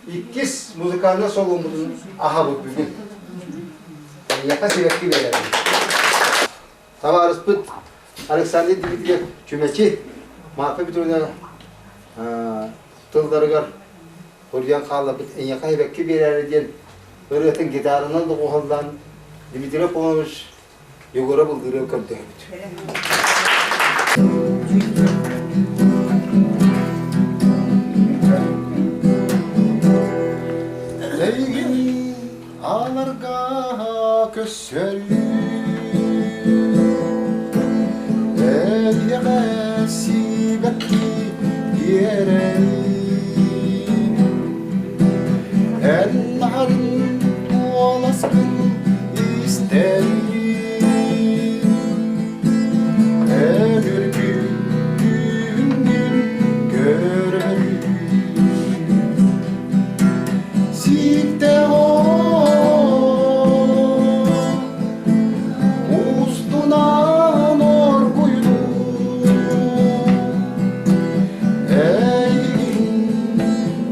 Иккис музыкальнай солуоммутун аһабыт бүгүн. Эйиэхэ сибэкки биэрэбин. Табаарыспыт Александр Дмитриев Чүмэчи Марфа Петровна тылларыгар хоруйан хаалларбыт «Эйиэхэ сибэкки биэрээри» диэн ырыатын гитаранан доҕуһуоллаан Дмитрий Аполлонович Егора Былдырыа көрдөһөбүт. Эйигин ааларга көссөрүү Эйиэхэ сибэкки биэрэрий Эн наһарын куоласкын истэрий Эн үргүн күһүҥҥүн көрөрүй Сииктээх устунан оргуйдуу Эйигин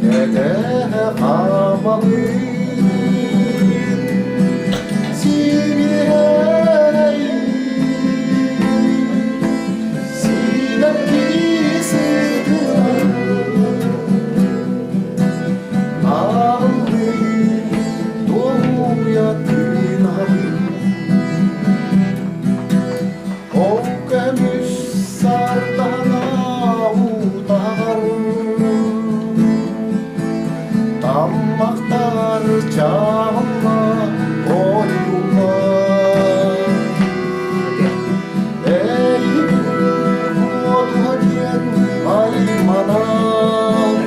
кэтэһэ хаамабын Сибиэһэй сибэкки сытынан Ааллыы дуоһуйа тыынабын Ол көмүс сардаҥа утаҕар Таммахтар чаалла ойуулар Эйигин куотуһа диэн айманан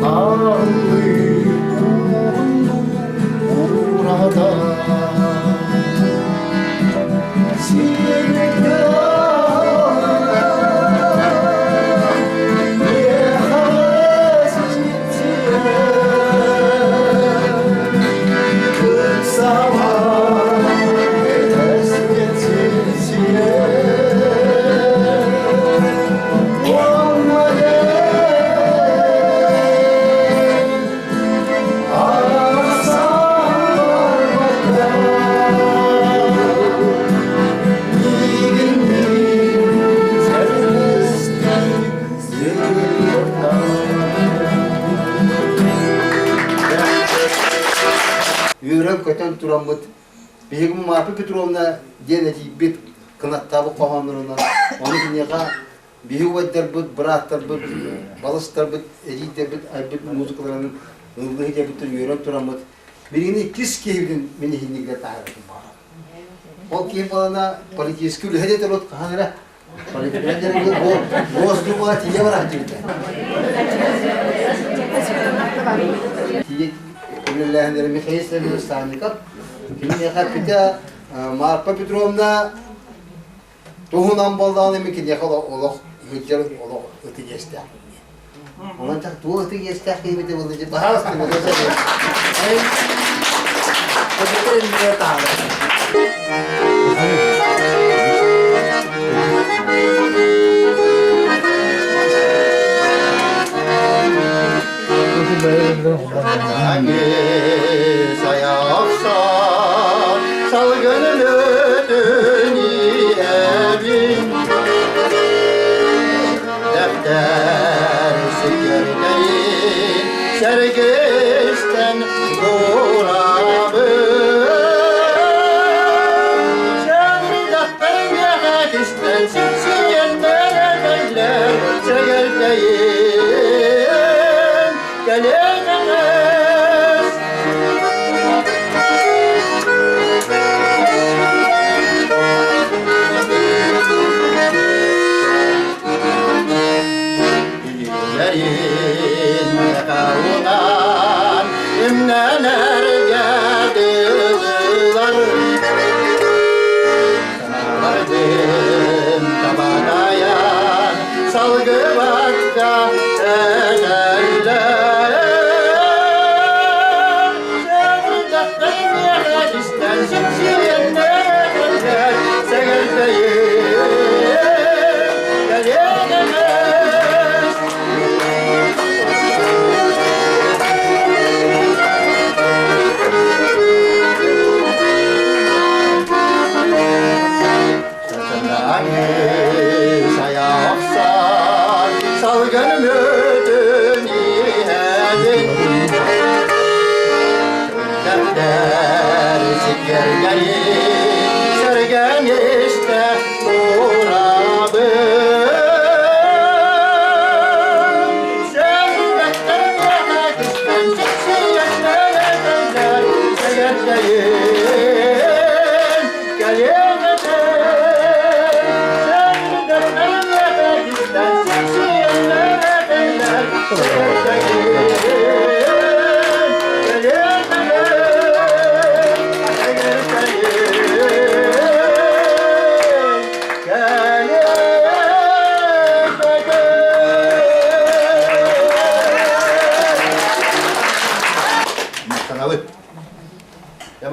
Ааллыы уһуннук уурата Үөрэн-көтөн тураммыт биһиги Марфа Петровна диэн этийбит кынаттаабыт хоһооннорунан ону киниэхэ биһи убайдарбыт, бырааттарбыт, балыстарбыт, эдьиийдэрбит айбыт музыкаларын ыллыы диэбиттэн үөрэн тураммыт билигин иккис киһибитин мин иһиннигэр таһаарбытым баара. Ол киһи балана политический үлэһит этэр от хаһан эрэ Госдумаҕа тиийэ барааччыбыта. Тиийэ үлэлээһиннэрэ Михаил Савельевич Санников. Киниэхэ эппитэ Марфа Петровна туһунан буоллаҕына эми киниэхэ олох сылдьар олох ытык иэстээх. Онон туох ытык иэстээх киһибитэ буолла дии баһаалыста Салгын өлөтүн иһэбин Дэптэр сикэрдэйин сэргистэн буурабын Сэрдэхтэр миэхэ кистэн сипсийэн бэрэтэллэр сэгэрдэйин кэлэн Илиилэрин каунан имнэнэргэ дылылар Санааларбын табатайан салгыбакка этэллэр Сэргэхтэн миэхэ истэн сипсиэннэр сэгэрдэйин кэлиэн эмэс.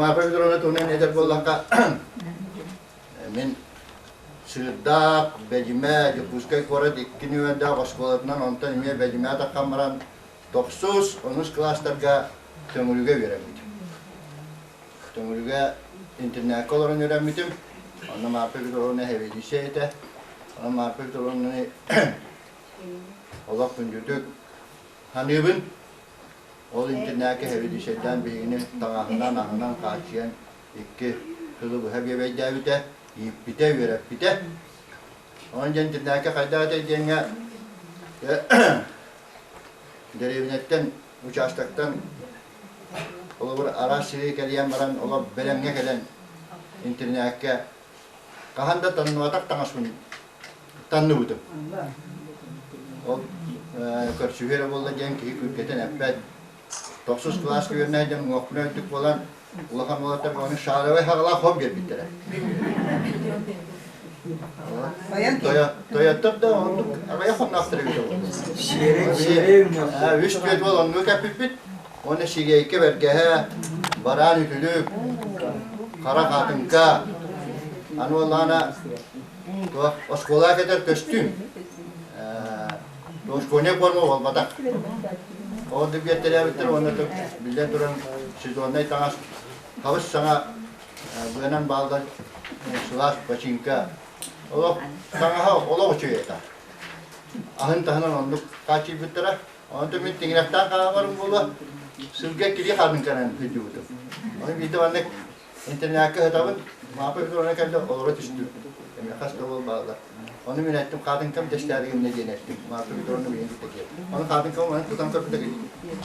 Марфа Петровна туһунан этэр буоллахха, мин Сыырдаах, Бэдьимэ, Дьокуускай куорат икки нүөмэрдээх оскуолатынан, онтон эмиэ Бэдьимэ таххан баран, тохсус, онус кылаастарга Төҥүлүгэ үөрэммитим. Төҥүлүгэ интернакка олорон үөрэммитим. Онно Марфа Петровна сэбиэдиссэй этэ. Онон Марфа Петровнаны олох күндүтүк саныыбын. Ол интернакка сэбиэдиссэйдээн биһигини таҥаһынан, аһынан хааччыйан икки сылы быһа биэбэйдээбитэ, ииппитэ, үөрэппитэ. Онон дьэ интернакка хайдах этэй диэҥҥэ дэриэбинэттэн, участоктан холобур араас сири кэрийэн баран олор бэлэмҥэ кэлэн интернакка хаһан да танныбатах таҥаспын танныбытым. Ол көрсүһүү эрэ буолла диэн киһи күргэтэн эппэт. Тохсус кылааска үөрэнэ дьон уҥуохпун өлдүк буолан улахан уолаттар ону шаровай хаҕалаах хом биэрбиттэрэ. Тойоттор да оннук аҕыйах хонноохтор эбит буолла. Үс түөрт уол оннук эппиппит. Уонна сигэйкэ бэргэһэ, бараан үтүлүк, хара хаатыҥка, аны уоллаана туох оскуолаҕа кэтэр көстүүм. Школьник форма буолбатах. Ол да биэртэлээбиттэр уонна биллэн туран сезоннай таҥас хабыс саҥа быанан бааллар сылаас бачыыҥка. Олох таҥаһа олох үчүгэй этэ. Аһын таһынан оннук хааччыйбыттара. Онтон мин тиҥилэхтээх хаамарым буолуо сылга кири хаамыҥканан сылдьыбытым. Ону биирдэ маннык Интернакка сытабын, Маапа Петровна кэллэ, олоро түстүм. Эмиэ хас да уол бааллар. Ону мин эттим, хаатыҥкам тэстээри гынна диэн эттим. Марфа Петровна билигин кытта диэн. Ону хаатыҥкам онон тутан көрбүтэ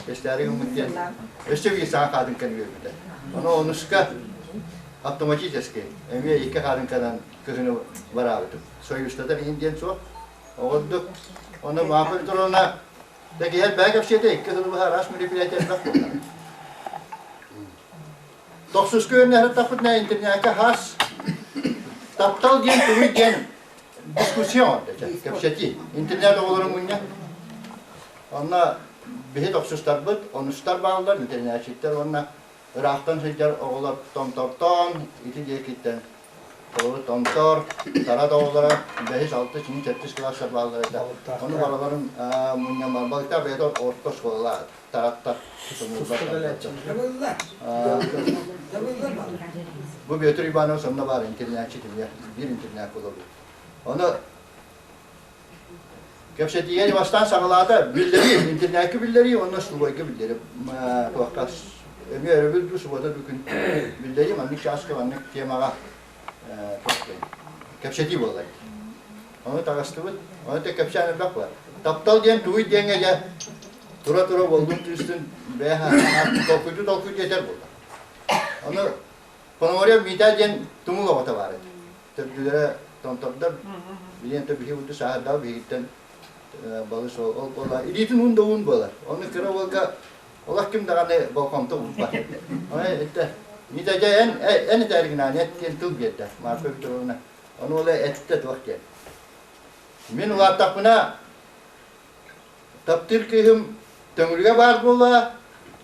тэстээри гыммыт диэн. Өссө биир саҥа хаатыҥканы биэрбитэ. Ону онуска автоматически эмиэ икки хаатыҥканан кыһыны бараабытым. Союзтатар иһин диэн суох. Оҕордук. Ону Марфа Петровна дэгиһэр бээ кэпсиэтэ икки сылы быһа араас мероприятие элбэх буолла. Тохсуска үөрэнэ интернакка хас таптал диэн тугуй диэн дискуссия оҥордо, кэпсэтии. Интернет оҕолорун мунньа. Онно биһи тохсустарбыт, онустар бааллар, интернетчиттэр уонна ыраахтан сылдьар оҕолор томтортон, ити диэкиттэн Холобур, Томтор, Тарат оҕолоро бэһис, алтыс, сүүс сэттис кылаастар бааллар этэ. Ону барыларын мунньан баран, балыктаах бэйэтэ орто оскуолалаах Тараттар, Бу Петр Иванович онно баар интернатчы түмүгэр, биир интернат буолабыт. Ону кэпсэтиигэ бастаан саҕалаата биллэрии, интернакка биллэрии уонна столовойга биллэрии. Туохха эмиэ өрөбүл дуу, суббота дуу күн биллэрии, маннык чааска, маннык темаҕа кэпсэтии буолла. Ону таҕыстыбыт, ону те кэпсээн элбэх буолар. Таптал диэн тугуй диэҥҥэ дьэ тура-тура буоллун түстүн бэйэ толкуйду толкуйду этэр буолла. Ону Пономарев Митя диэн тумул оҕото баар этэ. Төрдүлэрэ томтордор, билиэн то биһи урду сааһырдаҕа биһигиттэн балыс ол ол буола илиитин уун да уун буолар. Ону кыра уолга олох ким даҕаны болҕомто уурбат. Ону эттэ Митя дьэ эн эн этээригин эт диэн тыл биэрдэ Марфа Петровна. Ону ол эттэ туох диэн. Мин улааттахпына Таптыыр кыыһым Төҥүлүгэ баар буолуо,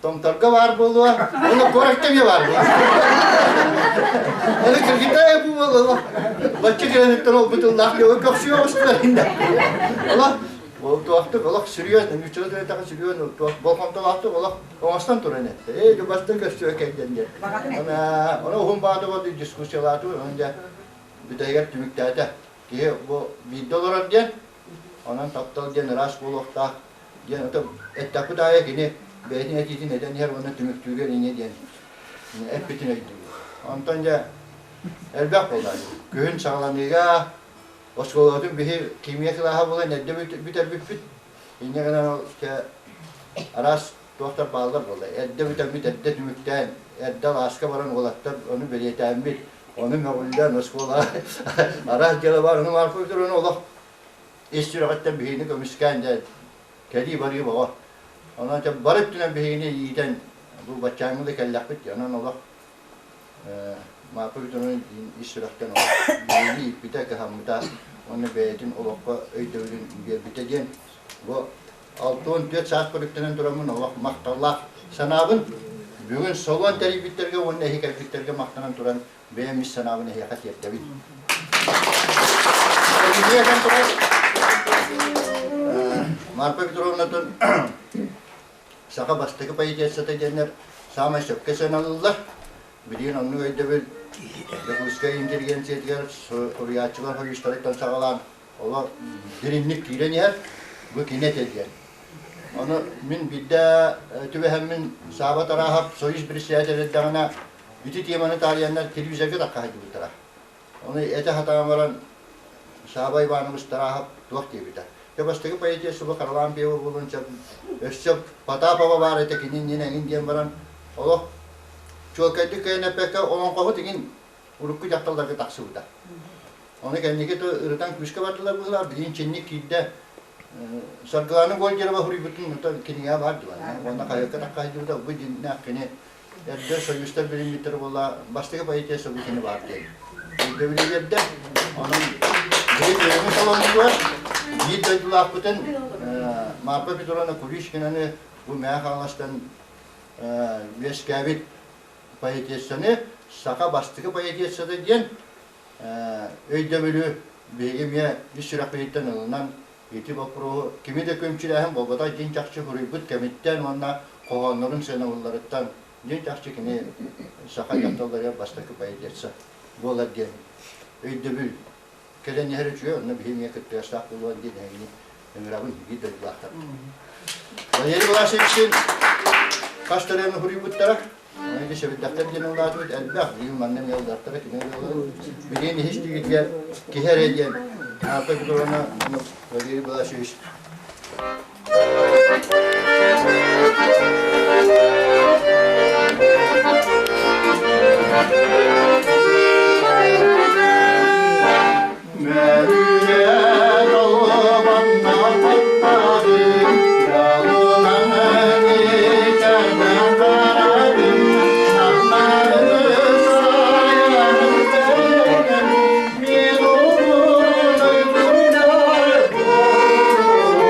Томторго баар буолуо, уонна куоракка эмиэ баар буолуо. Аны кыргыттар бу буолуо. Бачча кэлэниттэн ол бытыллаах диэн көхсүө оҕустулар иннэ. Олох ол туохтук олох серьезно, нууччалыы тылы серьезно туох болҕомтолоохтук олох оҥостон туран эттэ. Ээ, бастан көстүө кэлдэн диэн. Ана, оны уһун бааты болды дискуссиялааты, онон дьэ бүтэһигэр түмүктээтэ. Киһи бу биирдэ олорор диэн Онон таптал диэн ыраас буолуохтаах диэн ото эттэхпит аайы кини бэйэтин этиитин этэн иһэр уонна түмүктүүрүөн инньэ диэн эппитин өйдүүбүт. Онтон дьэ элбэх буолла. Күһүн саҕаланыыга оскуолабытын биһи химия кылааһа буолан эрдэ бүтэрбиппит. Инньэ гынан ол араас туохтар бааллар буолла. Эрдэ бүтэммит, эрдэ түмүктээн, эрдэ алааска баран уолаттар ону бэлиэтээммит, ону мөҕүллэн оскуолаҕа араас дьыала баар, ону Марко Петровна олох ис сүрэҕиттэн биһигини көмүскээн дьэ кэлии-барыы бөҕө. Онон дьэ бары өттүнэн биһигини иитэн бу баччааҥҥы да кэллэхпит дии. Онон олох Марко Петровна ис сүрэхтэн олох биһигини ииппитэ, кыһаммыта уонна бэйэтин олоххо өйдөбүлүн биэрбитэ диэн бу 64 сааспар үктэнэн тураммын олох махталлаах санаабын. Бүгүн салон тэрийбиттэргэ уонна эһи кэлбиттэргэ махтанан туран бэйэм ис санаабын эһиэхэ тиэрдэбин. Марфа Петровнатын саха бастакы поэтессата диэннэр саамай сөпкө сыаналыыллар. Билигин оннук өйдөбүл Дьокуускай интеллигенциятыгар суруйааччылар союзтарыттан саҕалаан олох дириҥник киирэн иһэр. Бу кини этэ диэн. Ону мин биирдэ түбэһэммин Сааба Тарааһап союз председателэ эрдэҕинэ ити теманы таарыйаннар телевизорга таххаһыйдыбыттара. Ону этэ сатаан баран Сааба Иванович Тарааһап туох диэбитэ. Дьэ бастакы поэтесса бу Харлампьева буолуон сөп, өссө Потапова баар этэ кини иннинэ эҥин диэн баран олох чуолкайдык кыайан эппэккэ олоҥхоһут иҥин урукку дьахталларга тахсыбыта. Ону кэнники ырытан күүскэ бардылар быһыылаах, билигин чинник киирдэ Саргылаана Гольдерова суруйбутун кинигэ баар дии уонна хаһыакка таххаһыйдыбыта бу дьиннээх кини эрдэ союзтар билиммиттэр буолла бастакы поэтесса бу кини баар диэн өйдөбүлү биэрдэ. Онон биһиги бэйэбит салонугар биир дойдулаахпытын Марфа Петровна Куличкинаны бу Мэҥэ Хаҥаластан үөскээбит поэтессаны саха бастакы поэтессата диэн өйдөбүлү биһиги эмиэ ис сүрэхпититтэн ылынан ити боппуруоһу кими да күөмчүлээһин буолбатах дьиҥ чахчы суруйбут кэмиттэн уонна хоһооннорун сыанабылларыттан дьиҥ чахчы кини саха дьахталларыгар бастакы поэтесса буолар диэн өйдөбүл кэлэн иһэр үчүгэй онно биһи эмиэ кыттыгастаах буолуон диэн эһигини ыҥырабын биир дойдулаахтар. Валерий Власовичтыын хас төрүөмү суруйбуттара Аны сэбирдэхтэр диэн ыллаатыбыт элбэх, билигин манна эмиэ ыллааттара кини ыллаалар. Билигин иһис тигитигэр киһи эрэ диэн Марта Петровна Валерий Власович Мөрүө толобонно паттаҕын, Ялынан ичэҕин барабын, Ахмары сайаным бэргэн, Мин улуной курдар буолуом.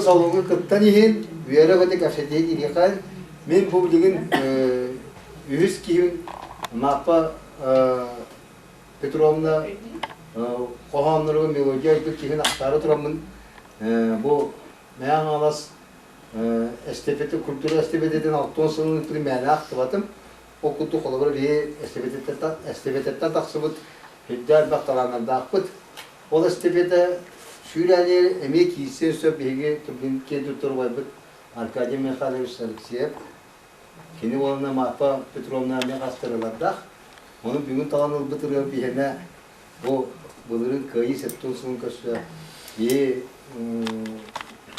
салоҥҥа кыттан иһин, үөрэ-көтө кэпсэтиһэ киириэххэ. Мин бу билигин үһүс киһим Мааппа Петровна хоһоонноругар мелодия айбыт киһин ахтаары тураммын бу Мэҥэ Хаҥалас эстафета культура эстафетатын 60 сылын ыыппытын мээнэ ахтыбатым. Ол курдук холобура биһи эстафетаттан тахсыбыт үрдээх элбэх талааннардаахпыт. Ол эстафета сүүрээниэр эмиэ киирсиэн сөп биһиги түргэн киэн туттар убайбыт Аркадий Михайлович Алексеев. Кини уонна Марфа Петровна эмиэ хастарыылардаах. Ону бүгүн талан ылбыт ырыа биһиэнэ бу былырыын Кыайыы 70 сылын көрсө биһи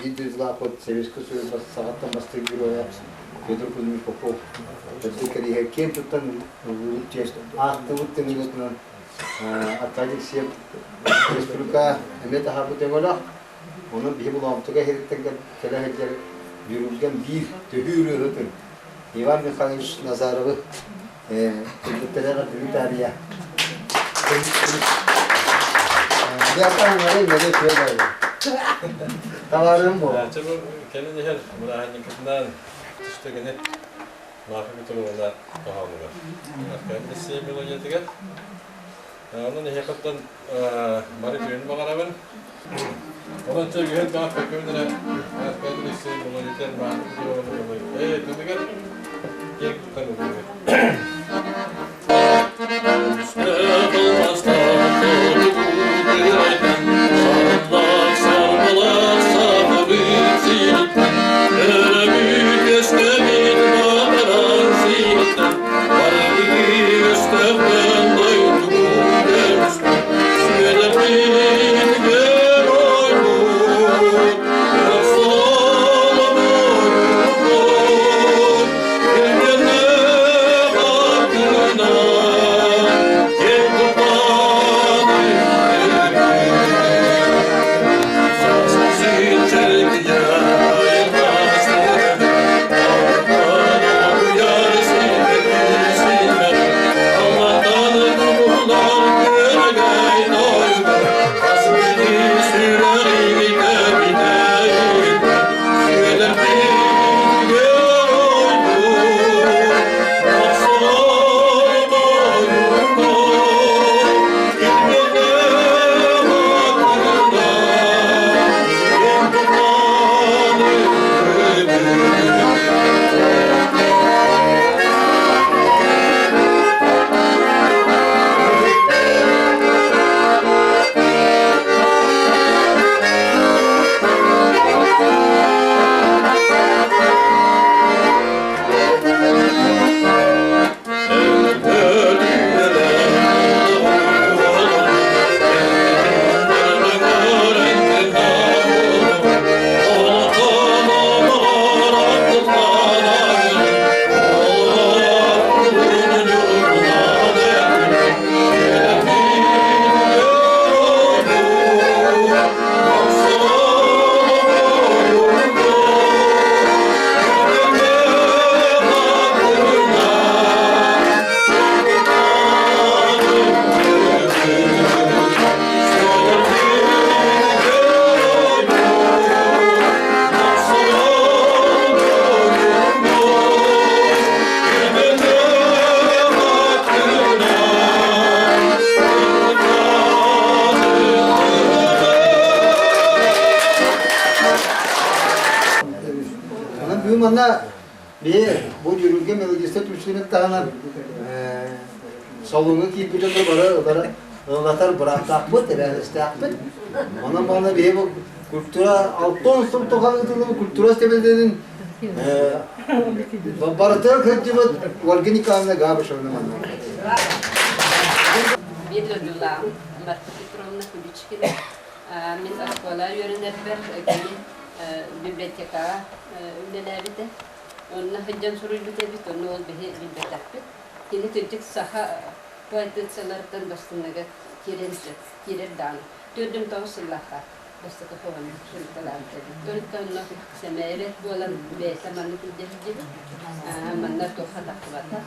биир дойдулаахпыт Советскай Союз саҕаттан бастыҥ геройа Петр Кузьмич Попов төрдүк кэриэһэ киэн туттан ыллыыбыт честь аахтыбыт тыҥырытынан Аркадий Алексеев республика эмиэ таһаарбыт өҥөлөөх. Онон биһи Булаамтыга иһириттэн кэлэ сылдьар Дьүрүлгэн биир төһүү ырыаһытын Иван Михайлович Назаровы кыргыттара эҕэрдэлии таарыйа. Талаарым бу. Кэлин иһэр бырааһынньыккытынан түстэгини Марфа Петровна хоһоонугар. Аркадий Алексеев мелодиятыгар. Онон эһиэхэттэн бары үтүөнү баҕарабын. Онон чэ үһүн баҕар көкөбүн эрэ Аркадий Алексеев мелодиятыгар Марфа Петровна мелодиятыгар киэҥ туттан ылыыбыт. Онон бүгүн манна биһи бу дьүрүлгэ мелодиста түмсүүнүн таһынан салоҥҥа киирбит дьоннор бары ылара ылатар бырааптаахпыт, эбээһинэстээхпит. Онон манна биһи бу культура алтон сыл тухары ыытыллыбыт культура стебелдерин барытыгар кырдьыбыт Ольга Николаевна Габышевна манна. Биир дойдулааҕым Марта Петровна Куличкина. Мин оскуола үөрэнэрбэр кини библиотекаҕа үлэлээбитэ. Онно сылдьан суруйбут эбит, ону ол биһи билбэтэхпит. Кини кырдьык саха поэтессаларыттан бастыҥныга киирэн киирэр даҕаны. 49 сыллаахха бастакы хоһоону суруйталаабыт эбит. Төрүт онно сэмээбэт буолан бэйэтэ маннык илдьэ сылдьыбыт. Манна туохха тахсыбатах.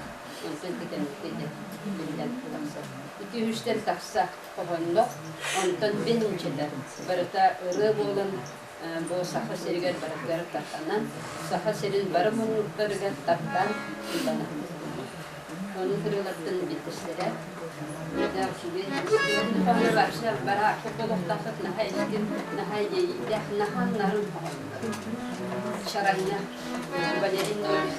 Онтон ити кэнники биллэн тахсар. Ити үһүстэн тахса хоһооннох, онтон бин инчэтэ барыта ырыа буолан. Бу Саха сиригэр барытыгар тарҕанан, Саха сирин бары муннуктарыгар таптаан ылланар. Ону ырыалартан биирдэстэрэ вообще бараакка олохтоохтор наһаа истин, наһаа иэйиилээх, наһаа нарын хоһооннор. Чараҥҥа Валерий Ноев.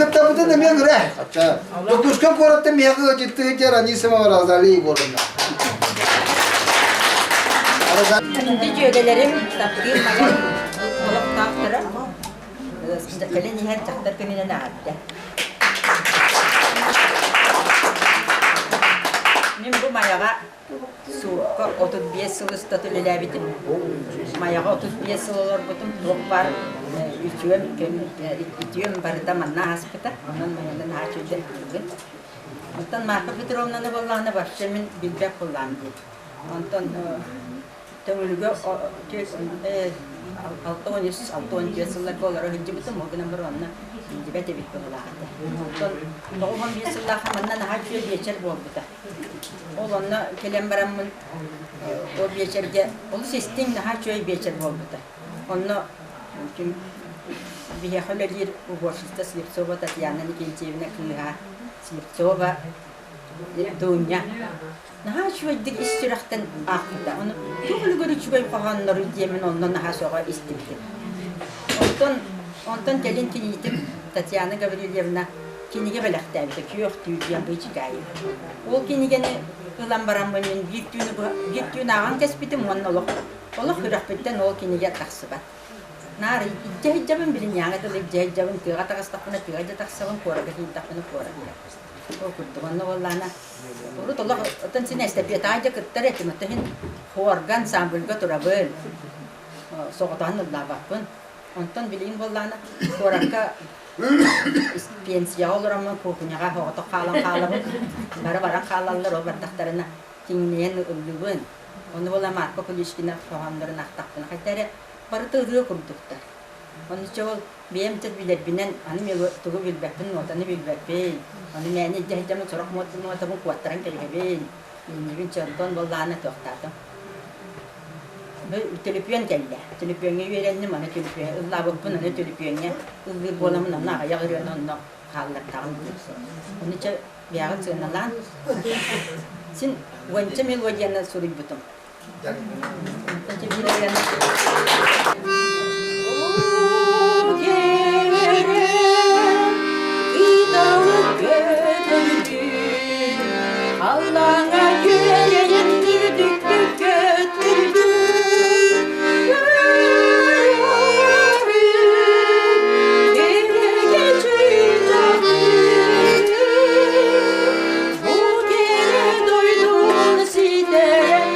Кыттабытын эмиэ гырэ. Дьокуускай куораттан миэхэ ыалдьыттыы Анисимова Розалия Егоровна. Күндү дьүөгэлэрим, таптыыр майан олохтоохторо, кэлин иһэр дьахтар күнүнэн эҕэрдэ. Мин бу Майаҕа Суукка 35 сыл устата үлэлээбитим. Майаҕа 35 сыл олорбутум. Туох баар үтүөм, үтүөм барыта манна ааспыта. Онон Майаны наһаа үчүгэйдик Оттон Марфа Петровнаны буоллаҕына вообще мин билбэт буоллаҕым дии. Онтон Төҥүлүгэ 63, 64 сылларга олоро сылдьыбытым, ол гынан баран онно сылдьыбат эбит быһыылаах этэ. Оттон 95 сыллаахха манна наһаа үчүгэй биэчэр буолбута. Ол онно кэлэн бараммын ол биэчэргэ олус истиҥ, наһаа үчүгэй биэчэр буолбута. Онно биһиэхэ үлэлиир уборщица Слепцова Татьяна Никентьевна кыыһа Слепцова Дуня наһаа үчүгэйдик ис сүрэхтэн аахпыта. Ону туох үлүгэр үчүгэй хоһооннору диэмин онно наһаа сөҕө истибитим. Онтон, онтон кэлин киниитим Татьяна Гаврильевна кинигэ бэлэхтээбитэ Күөх түүл диэн быычыкаайы. Ол кинигэни ылан бараммын мин биир түүнү биир түүн ааҕан кэспитим уонна олох олох сүрэхпиттэн ол кинигэ тахсыбат. Наар илдьэ сылдьабын билиҥҥээҥи дылы илдьэ сылдьабын тыаҕа таҕыстахпына тыаҕа да тахсабын куоракка киирдэхпинэ куоракка. Ол курдук онно буоллаҕына урут олох оттон син эстафетаҕа дьэ кыттар этим оттон иһин хуорга ансамбльга турабын соҕотоһон ыллаабаппын. Онтон билигин буоллаҕына куоракка пенсияҕа олороммун кухняҕа соҕотох хаалан хаалабын. Бары баран хаалаллар, ол бардахтарына киҥнэйэн ыллыыбын. Ону буола Марко Куличкина хоһооннорун аахтахпына хайда эрэ барыта ырыа курдуктар. Ону чэ ол бэйэм да билэрбинэн аны тугу билбэппин, нуотаны билбэппин. Ону мээнэ илдьэ сылдьаммын сорох нуотабын куоттаран кэбиһэбин. Иннибин чэ онтон буоллаҕына туохтаатым. Төлөпүөн кэллэ. Төлөпүөҥҥэ үөрэнним, аны төлөпүөн ыллаабыппын аны төлөпүөҥҥэ ыллыыр буоламмын онно аҕыйах ырыаны онно хааллардаҕым дии. Ону чэ бэйэҕит сыаналаан син уонча мелодияны суруйбутум. Аллаҥа күөрэйэн үрдүктүк көттүрдүн Бу кэрэ дойдун ситэрэн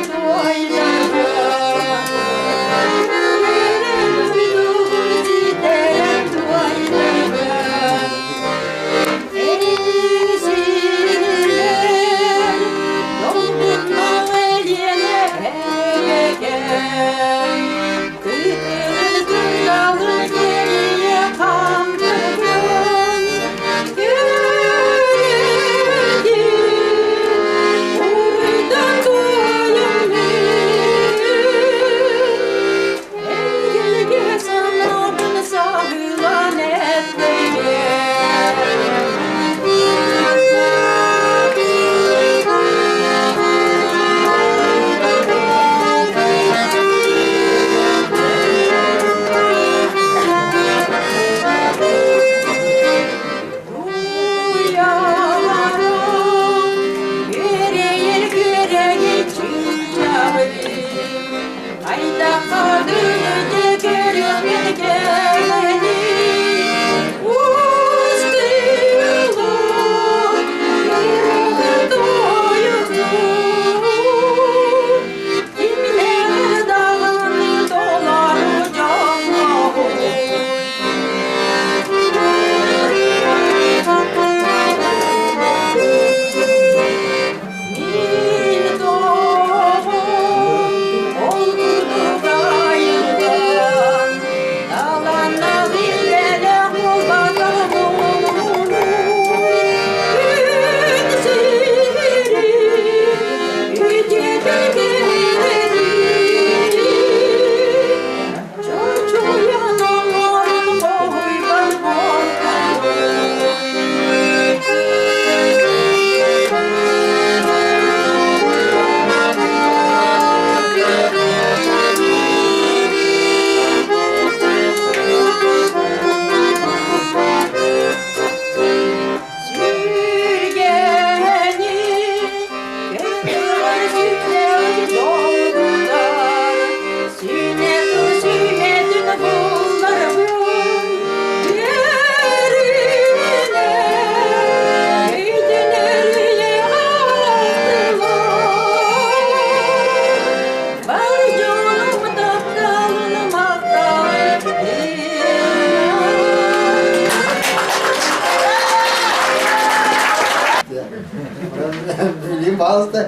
Билим баалыста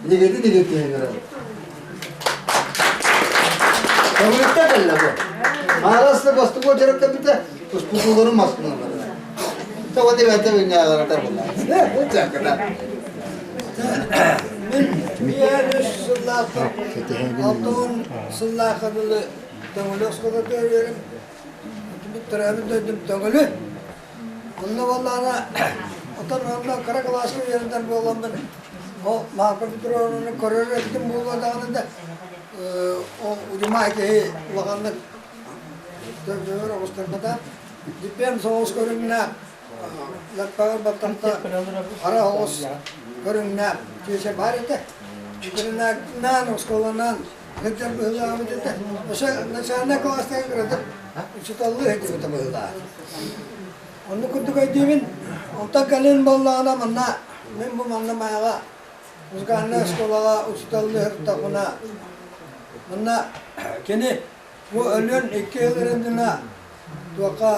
негети негети Көмүлүктэ кэллэ бу. Маараста бастыгы очерекка бүтэ, туспутууларын маскыналар. Тоҕо дебете бүннэҕэрэтэ була. Чакына. Мин биир үс сыллаахтан алтан сыллаахха дылы Төҥүлү оскуолатыгар үөрэнэрим. Төрөөбүт дойдум Төҥүлү. Онно буоллаҕына, оттон онно кыра кылааска үөрэнэр буоламмын, ол Марфа Петровнаны көрөр эбитим буолуо даҕаны да, ол удьумаай киһи улаханнык төрдүгэр оҕустарбата. Диппиэн соҕус көрүҥнээх, лаппаҕар баттахта хара оҕус көрүҥнээх киэсэ баар этэ. Интернатынан, оскуоланан сылдьар быһыылаабыт этэ. Өссө начальнай кылаастарга кыратык учууталлыы сылдьыбыта быһыылаах. Оннук курдук өйдүүбүн. Онтон кэлин буоллаҕына манна мин бу манна Майаҕа музыкальнай оскуолаҕа учууталлыы сырыттахпына манна кини бу өлүөн икки сыл эрэннинэ туохха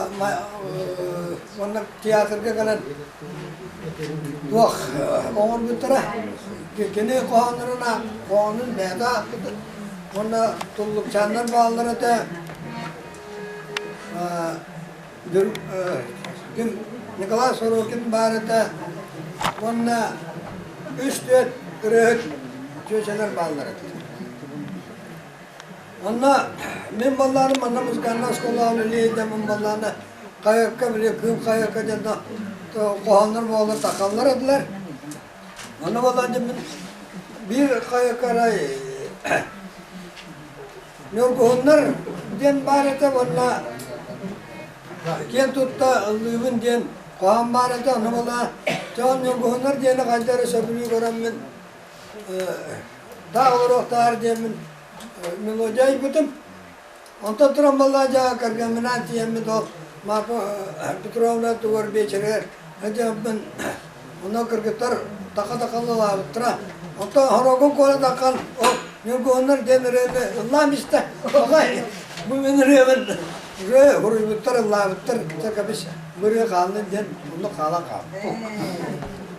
уонна театрга кэлэн туох оҥорбуттара кини хоһооннорун хоһоонун бэйэтэ аахпыт уонна туллукчааннар бааллар этэ. Ким Николай Сорокин баар этэ уонна үс-түөрт ырыаһыт чүөчэлэр бааллар этэ. Онно мин баллааным манна музыкальнай оскуолаҕа үлэлиэйдэ мин баллааны хайакка били кыым хайакка диэн хоһооннор буолар тахаллар этилэр. Онно баллаан мин биир хайакка арай Ньургуһуннар диэн баар этэ уонна киэн тутта ыллыыбын диэн хоһоон баар этэ. Ону була Чоон Ньургуһуннар диэни хайда эрэ сөбүлүү көрөммүн таах олоруохтаар диэммин мелодия айбытым. Онтон туран баллаа дьаа кэргэмминаан тиийэммит ол Марфа Петровна тугар биэчэригэр сылдьыбыппын онно кыргыттар таха-такаллаабыттара. Онтон хорогун куоратаххан ол Ньургуһуннар диэн ырыаны ыллаан истэ. Оҕай бу мин ырыабын уже хуруйбуттар ыллаабыттар кэбис бу ырыа хааллын диэн онно хаалан хаалбыт.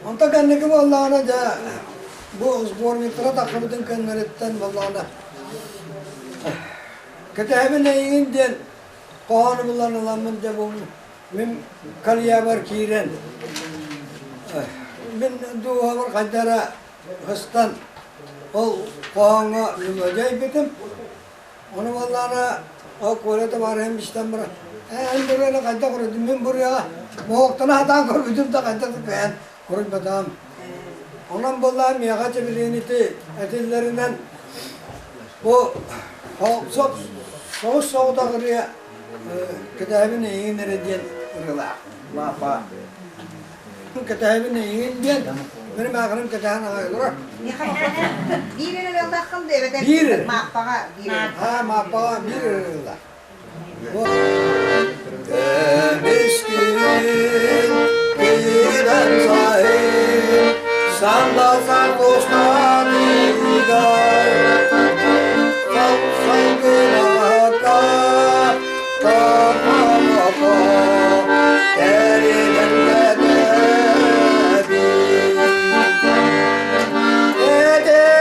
Онтон кэнники буоллаҕына дьэ бу сборниктара тахсыбытын кэннэриттэн буоллаҕына кэтэһэбин эйигин диэн хоһоону булан ыламмын дьэ бу мин карьерабар киирэн мин дууһабар хайда эрэ ыстан ол хоһооҥҥо мелодия айбытым. Ону буоллаҕына ол Коля табаарыһым истэн баран ээ эн буруйаны хайдах уруйдум мин буруйаҕа моһуоктана сатаан көрбүтүм да хайдах да кыайан уруйбатаҕым. Онон буоллаҕа миэхэ чэбилиин ити этиллэринэн бу соҕус соҕотох ырыа Кэтэһэбин эйигин эрэ диэн ырыалаах. Лаапа. Кэтэһэбин эйигин диэн мин маахырым кэтэһэн аҕай олорор. Биир эрэ ыаллааххын да эбэтэр Биир. Мааппаҕа биир эрэ. Аа, Мааппаҕа биир эрэ ыаллаах. Көмүскүн киирэн сайын сандалсан кустаныгар Салгылака тапалака тэринэн кэтэбин Этэбин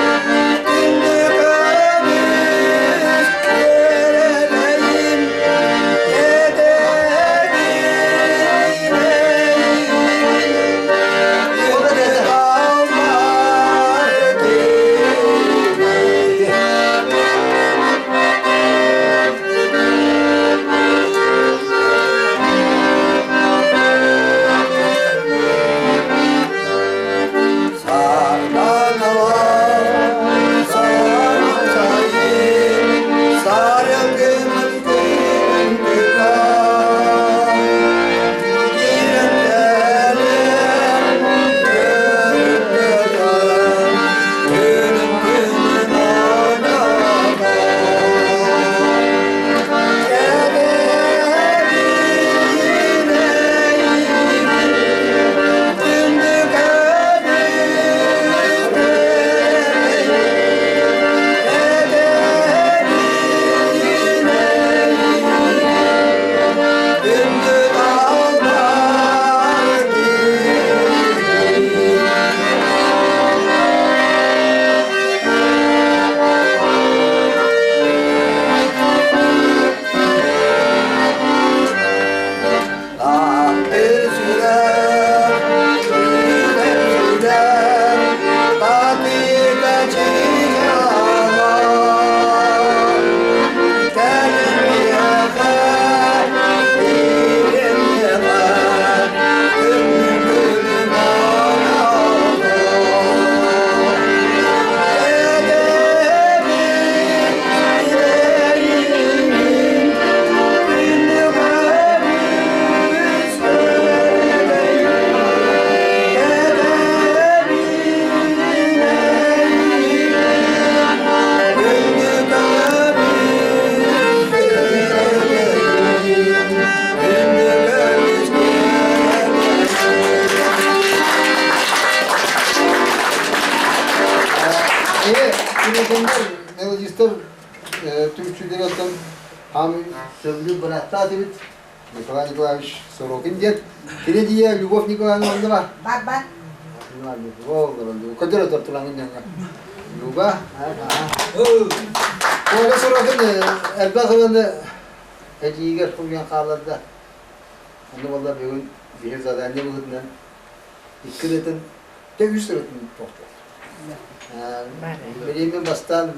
эйигин күндү көмүс кэрэбэйим Этэбин эйигин күндү далбар киһи. Мелодистар түмсүүлэри оттон хаамыы сөбүлүүр бырааттаах этибит Николай Николаевич Сорокин диэн. Кини дии Любовь Николаевна онно бар. Бар бар. Көдөр отортулаҥын дьоҥҥо. Люба, Коля сорохун элбэх ыланы эдьиийигэр суруйан хаалларда. Онно буолла бүгүн биһи задание быһыытынан икки ырыатын, тэ үс ырыатын тохтуох. Билигин бастаан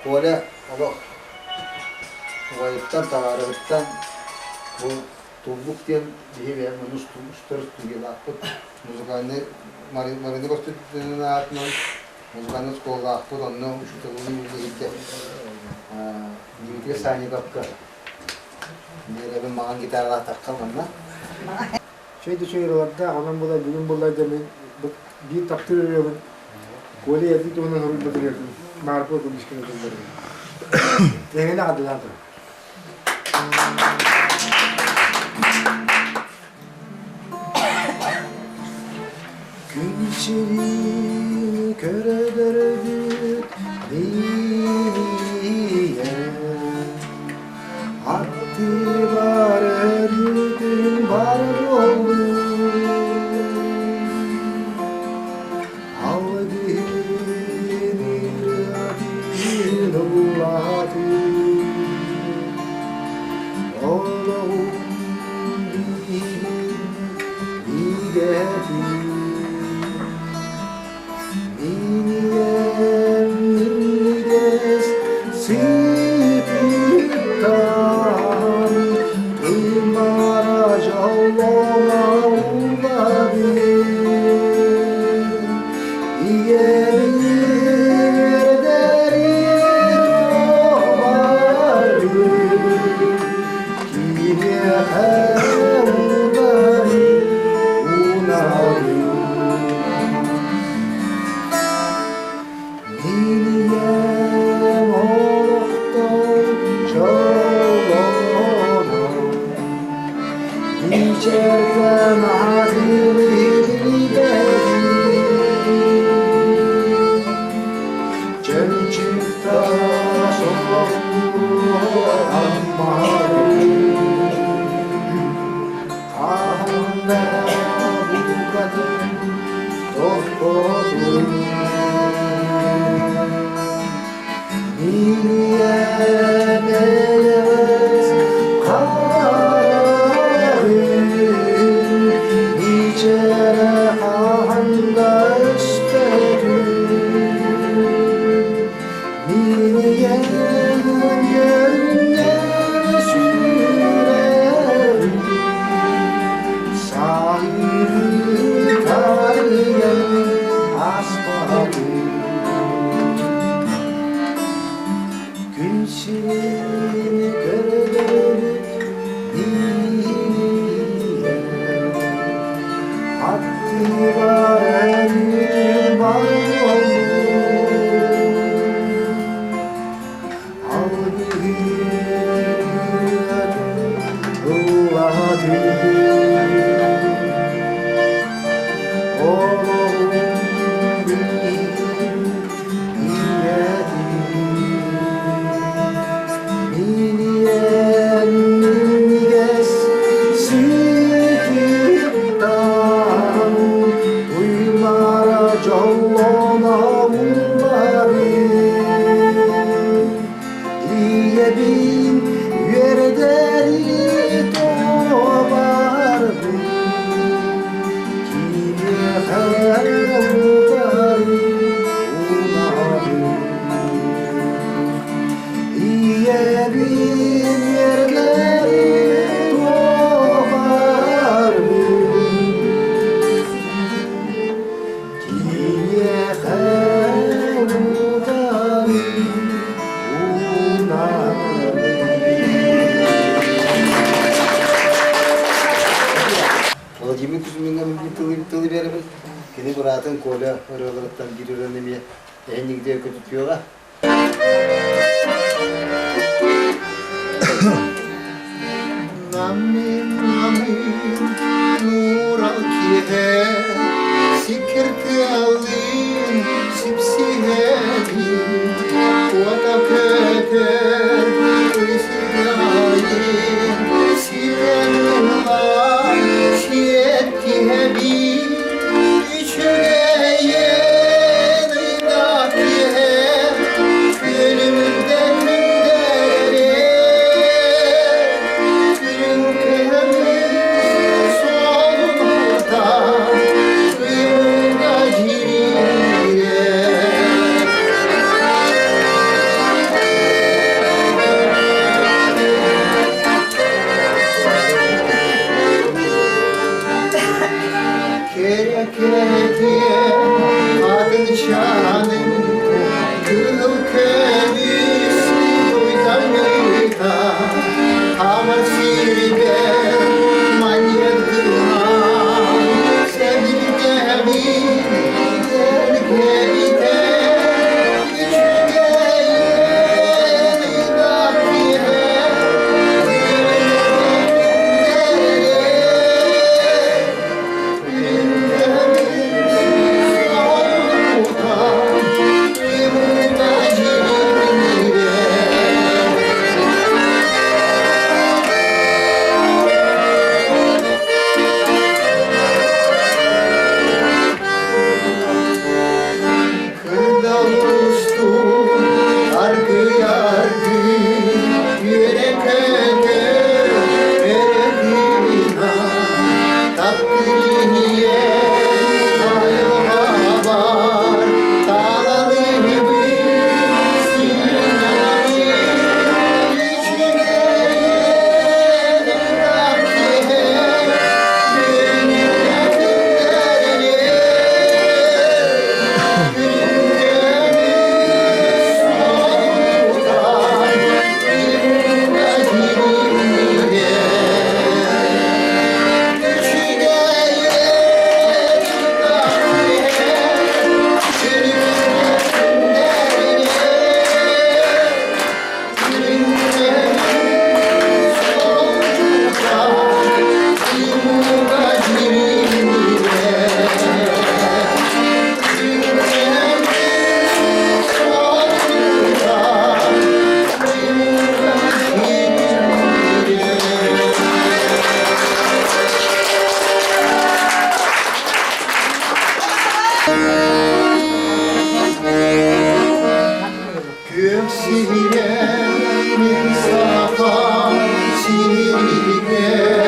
Коля олох убайыттан, табаарыһыттан бу Туллук диэн биһи бэйэм устар студиялаахпыт музыкальный Марина Константиновна аатынан музыкальный школалаахпыт, онно учууталлыы үлэлииргэ Дмитрий Санниковка биэрэбин маҥан гитаралаах таххан манна. Чэй да чэй ыралардаах, онон була бүгүн булла дьэ биир таптыыр ырыабын Коля ийэтин туһунан суруйбут ырыатын Марко Куличкина тылларыгар. Эһигини аҕадылаан турар. Күн сирин көрө-көрөбүт биирийэ Аттыбар өрүүтүн бар буоллун Алгыһын ырыатын ыллаатын Олоҕум биирин бигэтин Минийэн минньигэс сыпыттан Туймара дьоллоно уллабын Ийэбин үөрдэри туомарбын Киниэхэ утары унабын Мин ийэм олохтон дьоллонон Мичээртэн аһыыр билбэтим Чөмчүүк-таас олоҕу Хаһан да букатын тохтотун Мириэмэйэс хараҕын Мичээрэ хаһан да өспөтүн Мириэм үөрүннэ сүрэҕин Сайыы тарыйан аспатын Күн сирин көрдөрбүт биһириэ Аттыгар өрүү бар Туймара дьоллоно улларым Ийэбин үөрдэри туобарбын Кимиэхэ утары унаабын Ийэбин үөрдэри туобарбын Киһиэхэ утары Владимир Кузьмиҥҥа тылы тылы биэрэбин. Кини быраатын Коля ырыаларыттан биир ырыаны эмиэ эһиннигде көтүтүөҕэ. Намын намын нурал киһэ сикиртыалын сипсиһэбин уота көтөр ысырайын ситэн ылан сиэттиһэбин. Олустуун аргый-аргый үөрэ-көтө өрө тыына таптыыр ийэ айылҕабар таалалыыбын сыыналыыбын үчүгэйин киһи Күөх сирэ мин саха сиригэр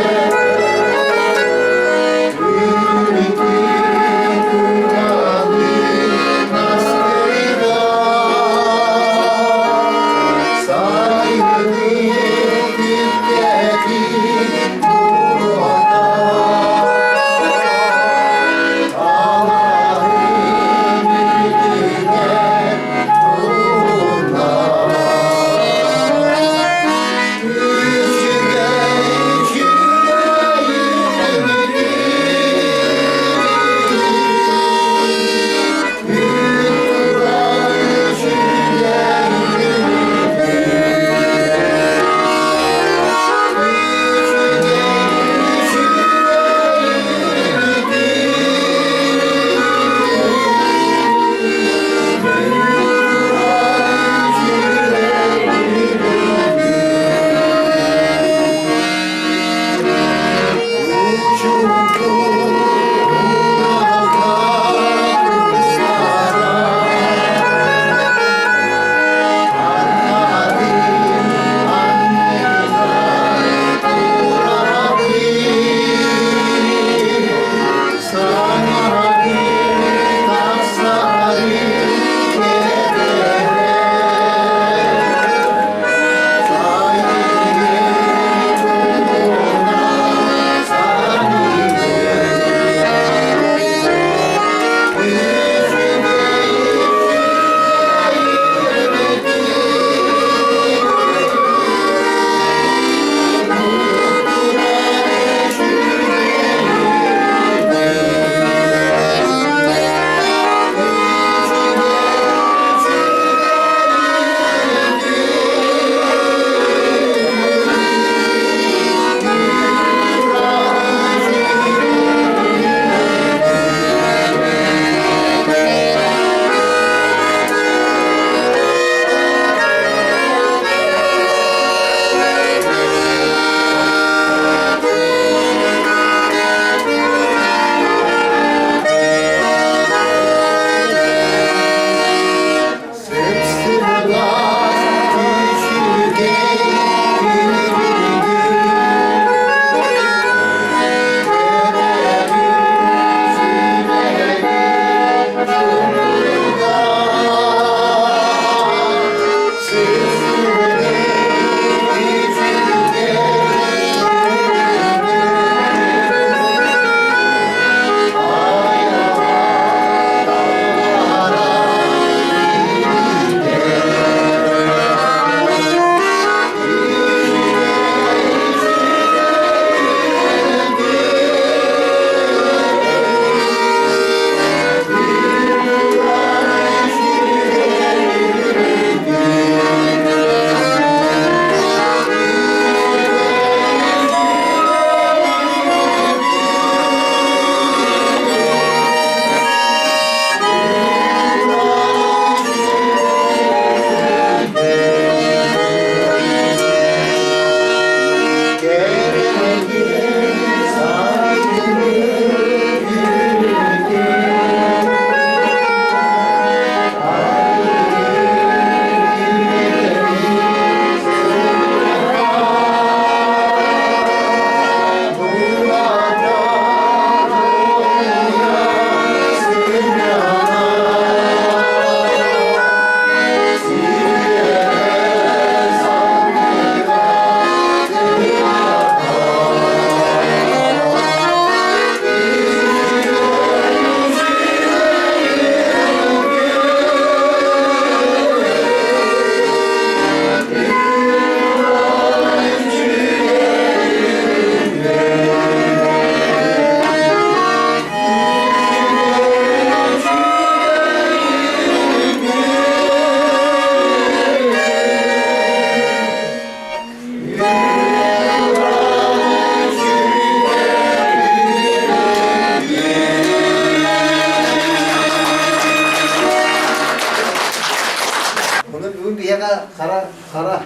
Онон бүгүн биһиэхэ Хара Хара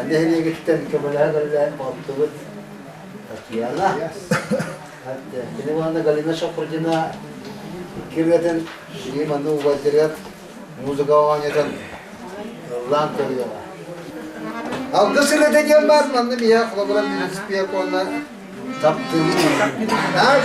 нэһилиэгиттэн көмөлөһө кэллэ балтыбыт Татьяна. Кини уонна Галина Шахурдина икки ырыатын били манна убайдарыгар музыка оонньотон ыллаан көрүөҕэ. Алгыс ырыата диэн баар манна биһиэхэ холобура Милиция уонна таптыыбын. Наар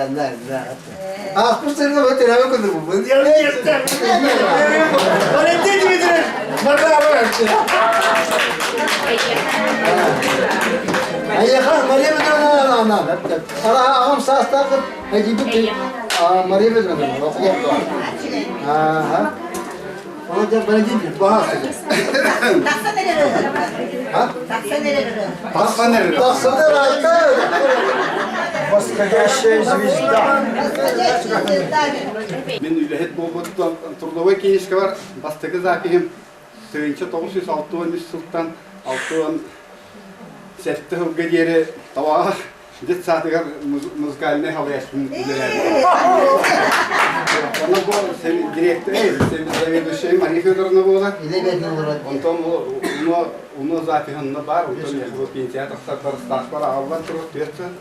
На, на. Ааспыт сырыга бу төрөөбү күнү Валентин Дмитриевич Маркаров. Айыха Мария Петровна ана. Ара аҕам саастаахыт эдьиийбит Мария Петровна оҕолордоо. Ааха. Ол дьэ Валентин баҕас. Тахсан эрэр. Тахсан эрэр. Тахсан эрэр. Тахсан эрэр. Восходящая звезда. Восходящая звезда. Мин үлэһит буолбут трудовой книжкабар бастакы запиһым 1963 сылтан 67 сылга диэри табаҕа детсадыгар музыкальнай халайааччын үлэлээбитим. Онно бу директор, заведующая Мария Федоровна буолар. Онтон уну запиһынна бар, онтон бу пенсия тахсарбар стажпар аҕаллан турар түөрт сыл.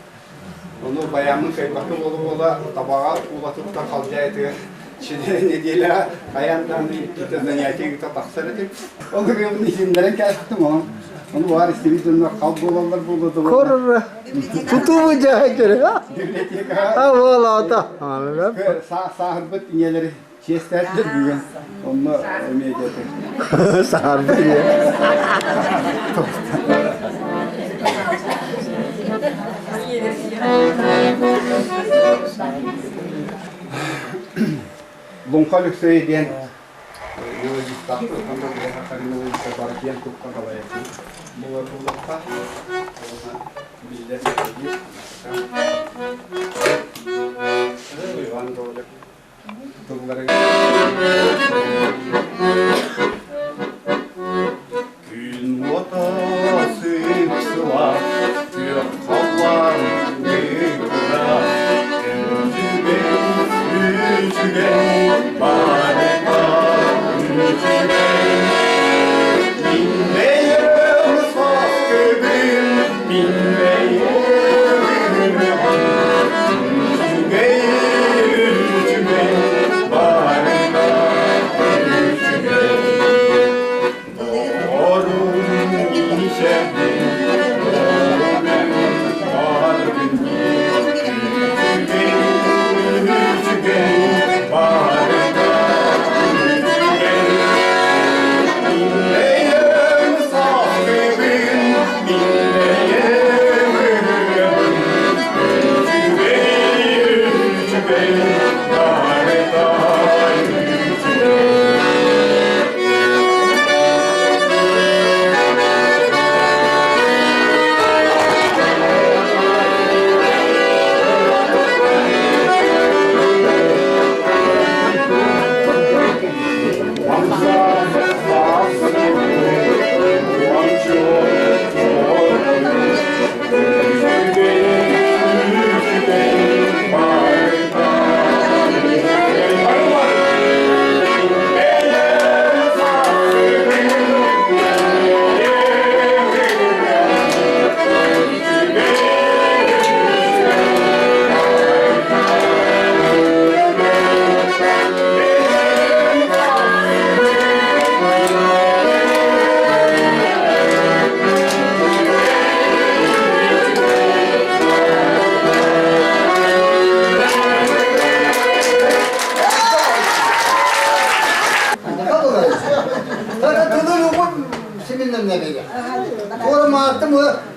Ону баяммын кыайбакка буола-буола табаҕа уулатыттан халдьаайытыгар неделя хайаан даҕаны иккитэ занятие ыыта тахсар этим. Ол ырыабын иһиннэрэн кээстим онон ону баар истибит дьоннор хал буолаллар буолуо да Корра тутуу дьаһайдары. Библиотекаҕа А буолаата. сааһырбыт ийэлэри чиэстээтилэр бүгүн. Онно эмиэ диэтэ. Сааһырбыт ийэ. Луҥха Өлөксөй диэн мелодистаахпыт, онно билэ мелодиста бар диэн тупка салайаччы буолар буоллахха, биллэр мелодист. Иван Гоголев Күн уота сып-сылаас, күөх халлаан кыыкырас, үчүгэй, үчүгэй, барыта үчүгэй. Мин бэйэм саас көбүн, мин бэйэм үчүгэй, үчүгэй, барыта үчүгэй. Доҕорум миисэбин, доҕорум баргын үчүгэй, үчүгэй, барыта үчүгэй. Мин саас-көбүн, мин бэйэм ырыабын, үчүгэй, үчүгэй, барыта үчүгэй.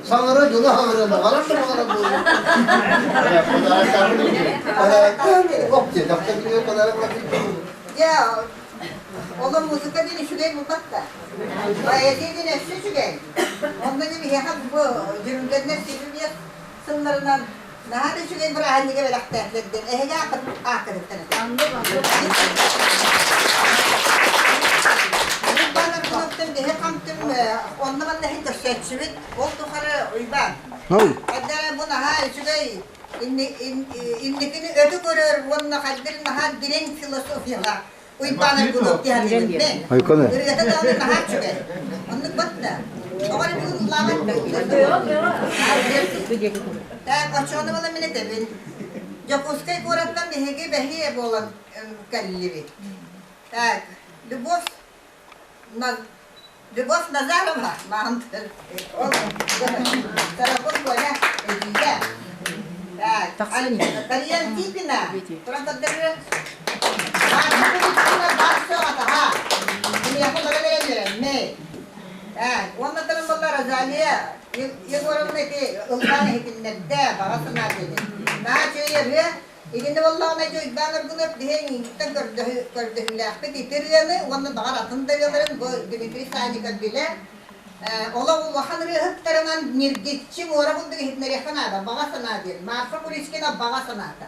Саҥара дьоно хаҥырыана барар да баҕарар буолуо. Дьэ, олор музыка диэн үчүгэй буолбат да. Поэзия диэн өссө үчүгэй. Онно дьэ биһиэхэ бу дьүрүлгэннэр сибилиэс сылларынан наһаа да үчүгэй бырааһынньыгы бэлэхтээтилэр диэн эһиги ааккытыттан Уйбаан Аргуновтан биһи хамтым онно-манна иһин көрсөөччүбүт. Ол тухары Уйбаан. Хайдара бу наһаа үчүгэй инникини өтө көрөр уонна хайдары наһаа дириҥ философияҕа Уйбаан Аргунов диһаныбын. Ырыата даҕаны наһаа үчүгэй. Оннук батта. Оҕо эрэ бүгүн ыллаабат Так, оччоҕуна буола мин этэбин. Дьокуускай куораттан биһиги бэһиэ буолан кэллибит. Так, Любовь Любовь Назарова маантыр. Ол Сарапын Коля эдьиийэ. Дарья Антипина, туран көрдөрөр. Марфа Куличкина бар суоҕа Киниэхэ баран эрэн үөрэммит. Уонна туран буолла Розалия Егоровна ити ыллаан иһитиннэрдэ, баҕа санаа диэни. Наһаа үчүгэй ырыа. Итиннэ буоллаҕына дьэ Уйбаан Аргунов биһи эйиигиттэн көрдөһүүлээхпит ити ырыаны уонна баҕар атын да ырыаларын бу Дмитрий Санников билэр. Олох улахан ырыаһыттарынан ньиргиччи муора курдук иһитиннэриэххэ наада, баҕа санаа диэн. Марфа Куличкина баҕа санаата.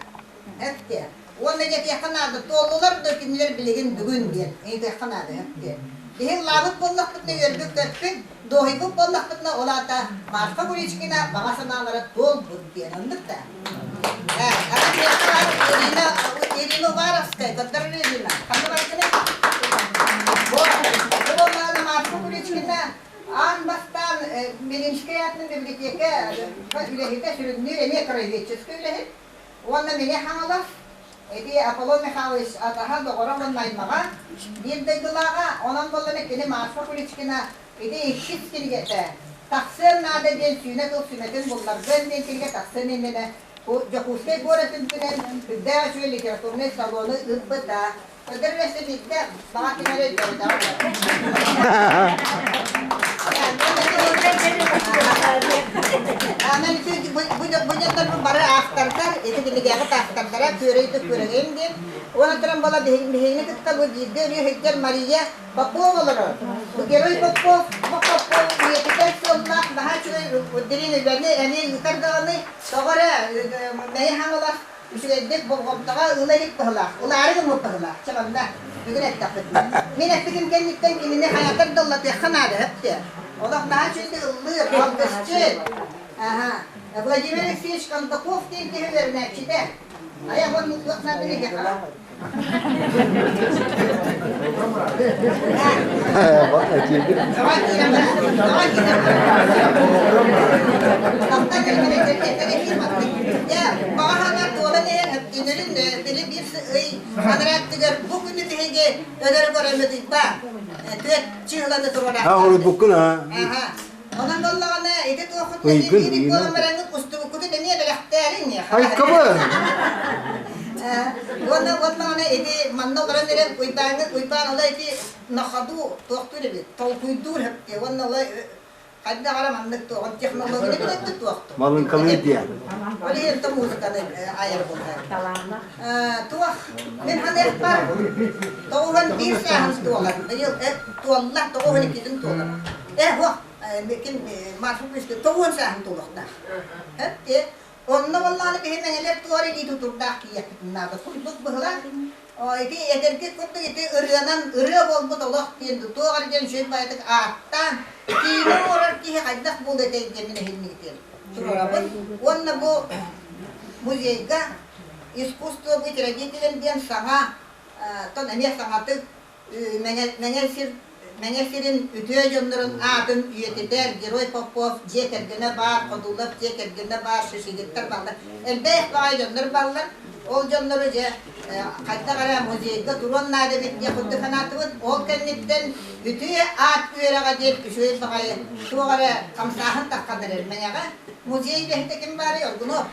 Эттиэ. Уонна дьэтиэххэ наада, туоллулар да кинилэр билигин бүгүн диэн ыйытыахха наада эттиэ. Биһи ыллаабыт буоллахпытына үөрбүт-көппүт, дуоһуйбут буоллахпытына ол аата Марфа Куличкина баҕа санаалара туолбут диэн оннук да. Ирина, Ирина Уваровская, көрдөрөр Ирина. Ханна баргыный? Бу буоллаҕына Марфа Куличкина аан бастаан Милинскэй аатынан библиотека үлэһитэ сүрүннүүр эмиэ краеведческай үлэһит. Уонна Мэҥэ Хаҥалас, ити Аполлон Михайлович атаһа, доҕоро уонна аймаҕа, биир дойдулааҕа. Онон буоллаҕына кини Марфа Куличкина ити иккис кинигэтэ тахсыан наада диэн сүүнэ тыл сүмэтин булларгыан диэн кинигэ тахсыан иннинэ Дьокуускай куорат үрдүнэн үрдээх үчүгэй литературнай салону ыыппыта. Көтөр өссө биирдэ баҕа ким эрэ өйдөөбөтөҕө Бу дьоннорбут бары автордар, ити кинигэҕит автордара Күөрэй да Күөрэгэйим диэн. Уонна туран буола биһигини кытта бу бииргэ өрүү сылдьар Мария Попов олорор. Бу Герой Попов, бу Попов үйэтитэр сыаллаах наһаа үчүгэй дириҥ үлэни эмиэ ыытар даҕаны, тоҕо эрэ Мэйи Хаҥалас үчүгэйдик болҕомтоҕо ыла илик быһылаах, ылаары гыммыт быһылаах. Чэ манна бүгүн эттэхпитинэ. Мин эппитим кэнниттэн кинини хайатар да ыллатыахха наада өп Олох наһаа үчүгэйдик ыллыыр, алгысчыт. Аха. Владимир Алексеевич Кондаков диэн киһи үөрэнээччитэ. Айа уон туох наадын иһиэхэ. Онон боллаҕына ити туоххутун эмиэ буолан бараҥҥыт устубуккутун эмиэ бэлэхтээриҥ Айкабы! Уонна уоннаҕына ити манна олорон эрэн Уйбааҥҥыт Уйбаан ола ити на ходу туохтуур эбит толкуйдуур хөптүө уонна ола хайдах эрэ маннык туоҕун технологияны билэттик туохтур Малыҥкалыы диэн. Ол иһин то музыканы айар буолар. Туох мин ханыахпар 91 сааһын туолар. Быйыл туолла 92-тин туолар. Э, һуох, ким Марфа Пушкин 90 сааһын туолуохтаах. Эпти онно буоллаҕына биһи мэҥэлэр туор илии тутурдаах киийиэхпитин наада. Курдук быһылаах. Ити эдэрги курдук ити ырыанан ырыа буолбут олох диэн туох эрэ диэн үчүгэй баайдык ааттаан киинэ оҥорор киһи хайдах буолуо этэй диэн мин эһиннигитин туруорабын. Уонна бу музейга искусство быть родителем диэн саҥа тон эмиэ саҥатык Мэҥэ сир Мэҥэ сирин үтүө дьоннорун аатын үйэтитэр Герой Попов дьиэ кэргэнэ баар, Ходулов дьиэ кэргэнэ баар, Шишигиттар бааллар. Элбэх баҕайы дьоннор бааллар. Ол дьоннору дьэ хайдах эрэ музейга туруон наада эбит диэх курдук санаатыбыт. Ол кэнниттэн үтүө аат үөрэҕэ диэн үчүгэй баҕайы туох эрэ хамсааһын таххан эрэр Мэҥэҕэ. Музей үлэһитэ ким баарый? Оргунов.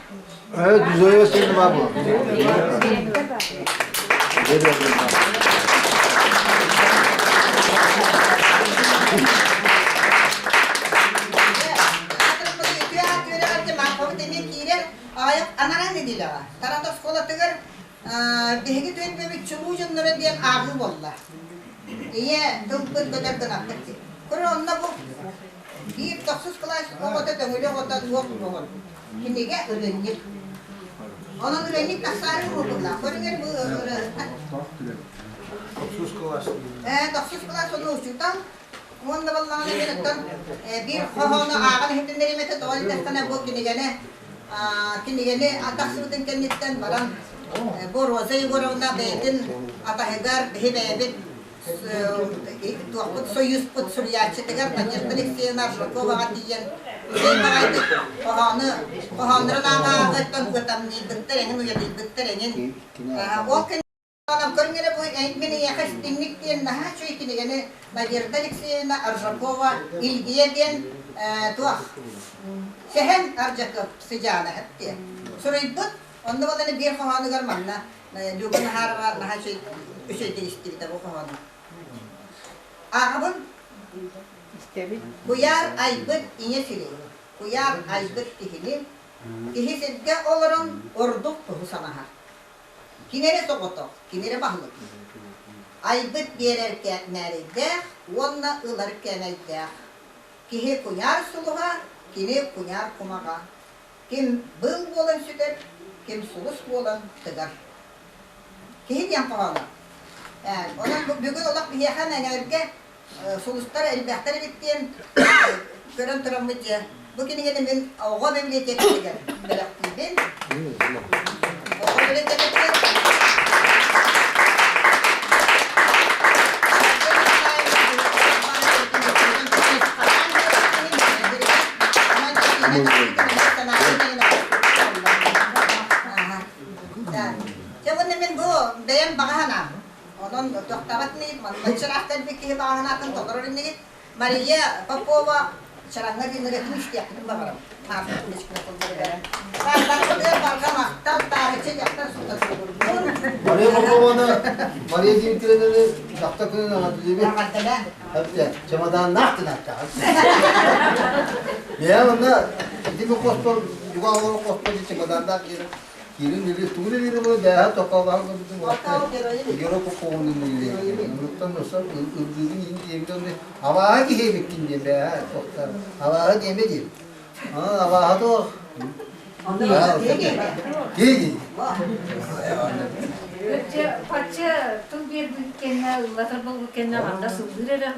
Düzeye seni var bu. Анараа нэдиэлэҕэ Тарат оскуолатыгар биһиги түөлбэбит чулуу дьонноро диэн ааҕыы буолла. Ийэ тылбыт көтөр гынаппыт диэн. Көрө онно бу биир тохсус кылаас оҕото көҥүлү оҕото туох оҕо Кинигэ ырыанньык. Онон ырыанньык тахсаары уһуллаах. Көрүҥэр бу ырыаһыттар. Тохсус кылаас. Тохсус кылаас ону учуутал. Уонна баллаҕына мен оттон биир хоһоону ааҕан иһитиннэриим этэ тоҕо диэтэххинэ бу кинигэни кинигэни тахсыбытын кэнниттэн баран бу Роза Егоровна бэйэтин атаһыгар биһи бэйэбит туохпут союзпут суруйааччытыгар Надежда Алексеевна Аржаковаҕа тиийэн үчүгэй баҕайытык хоһоону хоһооннорун ааҕа-ааҕыттан кытамныйбыттар эҥин уйадыйбыттар эҥин ол кэннэ көрүҥ эрэ бу мин эйиэхэ истиҥник диэн наһаа үчүгэй кинигэни Надежда Алексеевна Аржакова Илгийэ диэн туох Сэһэн Ардьакыап сыдьаана диэн. Суруйбут, онно буолан биир хоһоонугар манна Люба Нахарова наһаа үчүгэйдик истибитэ бу хоһоону. Ааҕабын. Куйаар айбыт ийэ сири, куйаар айбыт киһини, киһи сиргэ олорон ордук туһу санаһар. Кини эрэ соҕотох, кини эрэ баһылык. Айбыт биэрэр мээрэйдээх уонна ылар кээмэйдээх. Киһи куйаар сулуһа, кини куйаар кумаҕа. Ким быыл буолан сүтэр, ким сулус буолан тыгар. Киһи диэн хоһооно. Онон бүгүн олох биһиэхэ Мэҥэбилгэ сулустар элбэхтэр эбит диэн көрөн тураммыт дьэ. Бу кинигэни мин оҕо библиотекатыгар бэлэхтиибин. Оҕо библиотекатыгар Дьэ уонна мин бу бэйэм баҕа санаам. Онон тохтообот инигит, манна чыраах кэлбит киһи баҕа санаатын толорор инигит. Мария Попова Чараҥҥа диэн ырыатын истиэхпитин баҕарабын. Мария Попованы, Мария Дмитриевнаны дьахтар күнүн аҕардылыыбын. Чемоданнаах гынаттаҕын. Бэйэм онно ити бу хоспор, дьугаа олорор хоспор чемоданнаах киирэн киирин или тугун илиини була бээһэ токоолоһон көрбүтүм герой Поповун илиилиир. Онуттан ылдыыбын иин диэбит онно абааһы киһи эбиккин диэн бээһэ тохтор. Абааһы диэмэ диир. Абааһы туох? Киһи. Пачча тыл биэрбит кэннэ, ыллатар буолбут кэннэ манна сылдыыр эрэ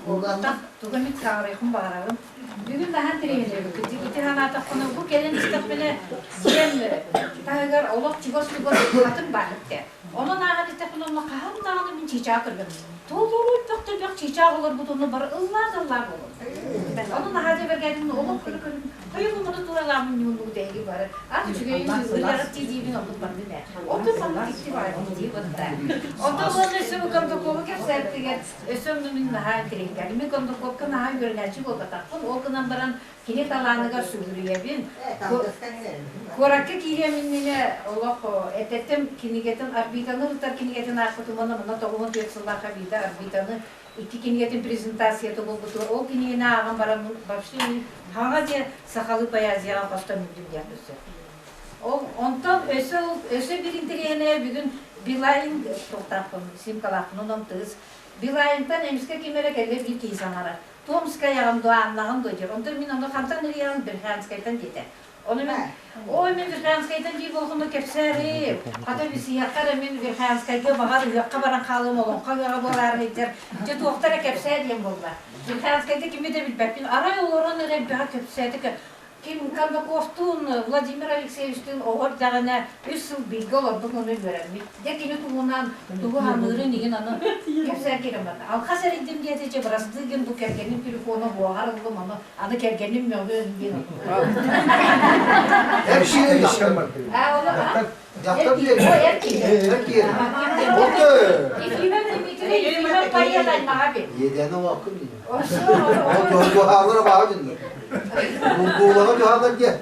буолбатах, тугу эмит сааҕырайхын баҕарабын. Бүгүн наһаа интэриэһинэйбит. Ити санаатахпына, бу кэлэн истэхпинэ, дьиэм таһыгар олох чугас-чугас атын баар этэ. Онон ааҕан истэхпинэ, онно хаһан даҕаны мин чыычаах көрбөтүм. Толору элбэх-элбэх чыычаах олорбут онно бары ыллаа-ыллаа буолар. Ону наһаа дьэбэргээдим, олох көрө-көрүм, хайа муну туралаамын ньууннугут эһиги бары. Ат үчүгэйин ырыаҕыт дии диибин оннук бардым ээ. Онтон маннык икки баар дии батта. Онтон уонна өссө бу Кондукову кэпсээбитигэр өссө онно мин наһаа интэриэһиргээдим. Мин Кондуковка наһаа үөрэнээччи буолбатахпын. Ол гынан баран кини талааныгар сүгүрүйэбин. Куоракка киириэм иннинэ олох этэттим кинигэтин Арбитаны ырытар кинигэтин аахпытым уонна манна 94 сыллаахха биирдэ Арбитаны икки кинигэтин презентацията буолбутугар ол кинигэни ааҕан баран вообще мин хаҥа диэн сахалыы поэзияҕа хостон бүттүм диэх өссө. Ол онтон өссө өссө биир интэриэһинэйэ бүгүн Билайн туохтаахпын симкалаахпын онон тыыс Билайнтан эмискэ ким эрэ кэллэ биир киһи саҥарар Томскайаҕын дуо, Аннаҕын дуо диир. Онтон мин ону хантан ырыаҕын Верхоянскайтан диэтэ. Ону мин, ой, мин Верхоянскайтан диир буолхуну кэпсээри, хата бисиһиэххэ эрэ мин Верхоянскайга баҕар ыһыахха баран хаалыам, олоҥхо ыһыаҕа буолаары сылдьар. Дьэ туохта эрэ кэпсээ диэн буолла. Верхоянскайга кими да билбэппин. Арай олорон эрэ элбэҕи кэпсээтэ. Ким Кондаковтуун, Владимир Алексеевичтыын оҕо эрдэҕинэ үс сыл бииргэ олорбут ону үөрэммит. Дьэ кини туһунан тугу саныырын иһин аны кэпсээн киирэн барда. Алхас эрийдим диэтэ дьэ бырастыы бу кэргэним телефона буоҕар ыллым ону аны кэргэним мөҕүөн диэн. Дьахтар диэн. Ефимов Дмитрий Ефимов поэт аймаҕа бит. Иэдэни олоққун дии. Ол баҕа дьиннэ. Булгуулаҕа туһалар диэн.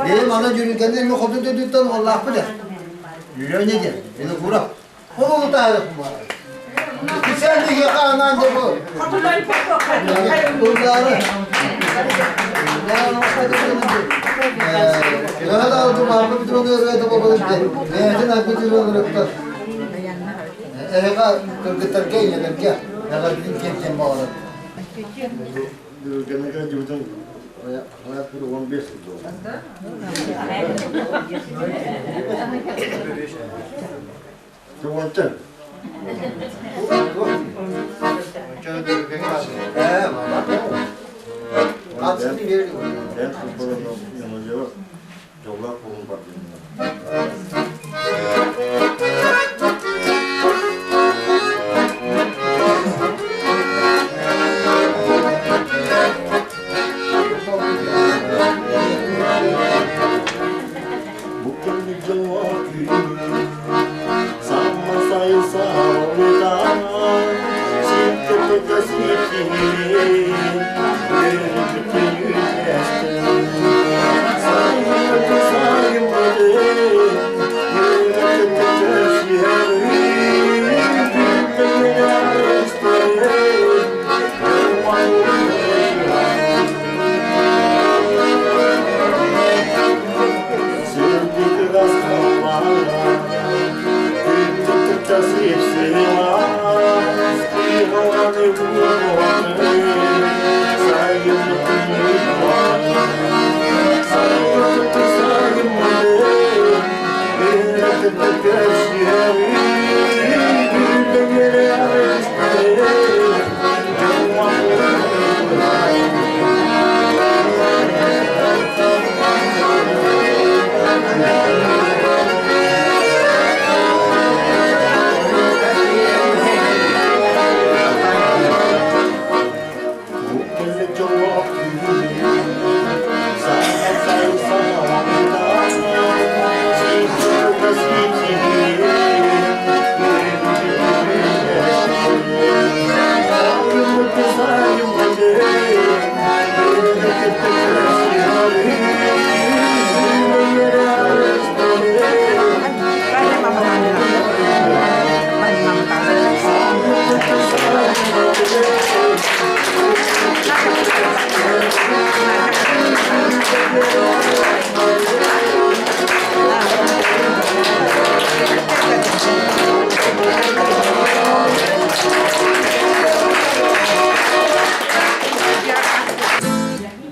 Бэйэм ана дьүрүлгэннэ эми хоту дойдуттан уоллаахпыт ээ. Леня диэн, Винокуров. Ол ону таһаарыахпын баҕарабын. Специально киһиэхэ анаан дьэ бу. Ыллаары. Эһэҕэ кыргыттарга ийэлэргэ эҕэрдин киэргэн баҕарабын. Дьүрүлгэннэ дьүрүтэн 15 сыл буолла. Тугунтан? Дьоллоох буолун бардым. Бу күннүк дьоллоох күн Самма сайсалыта Ситтэ сипсиһин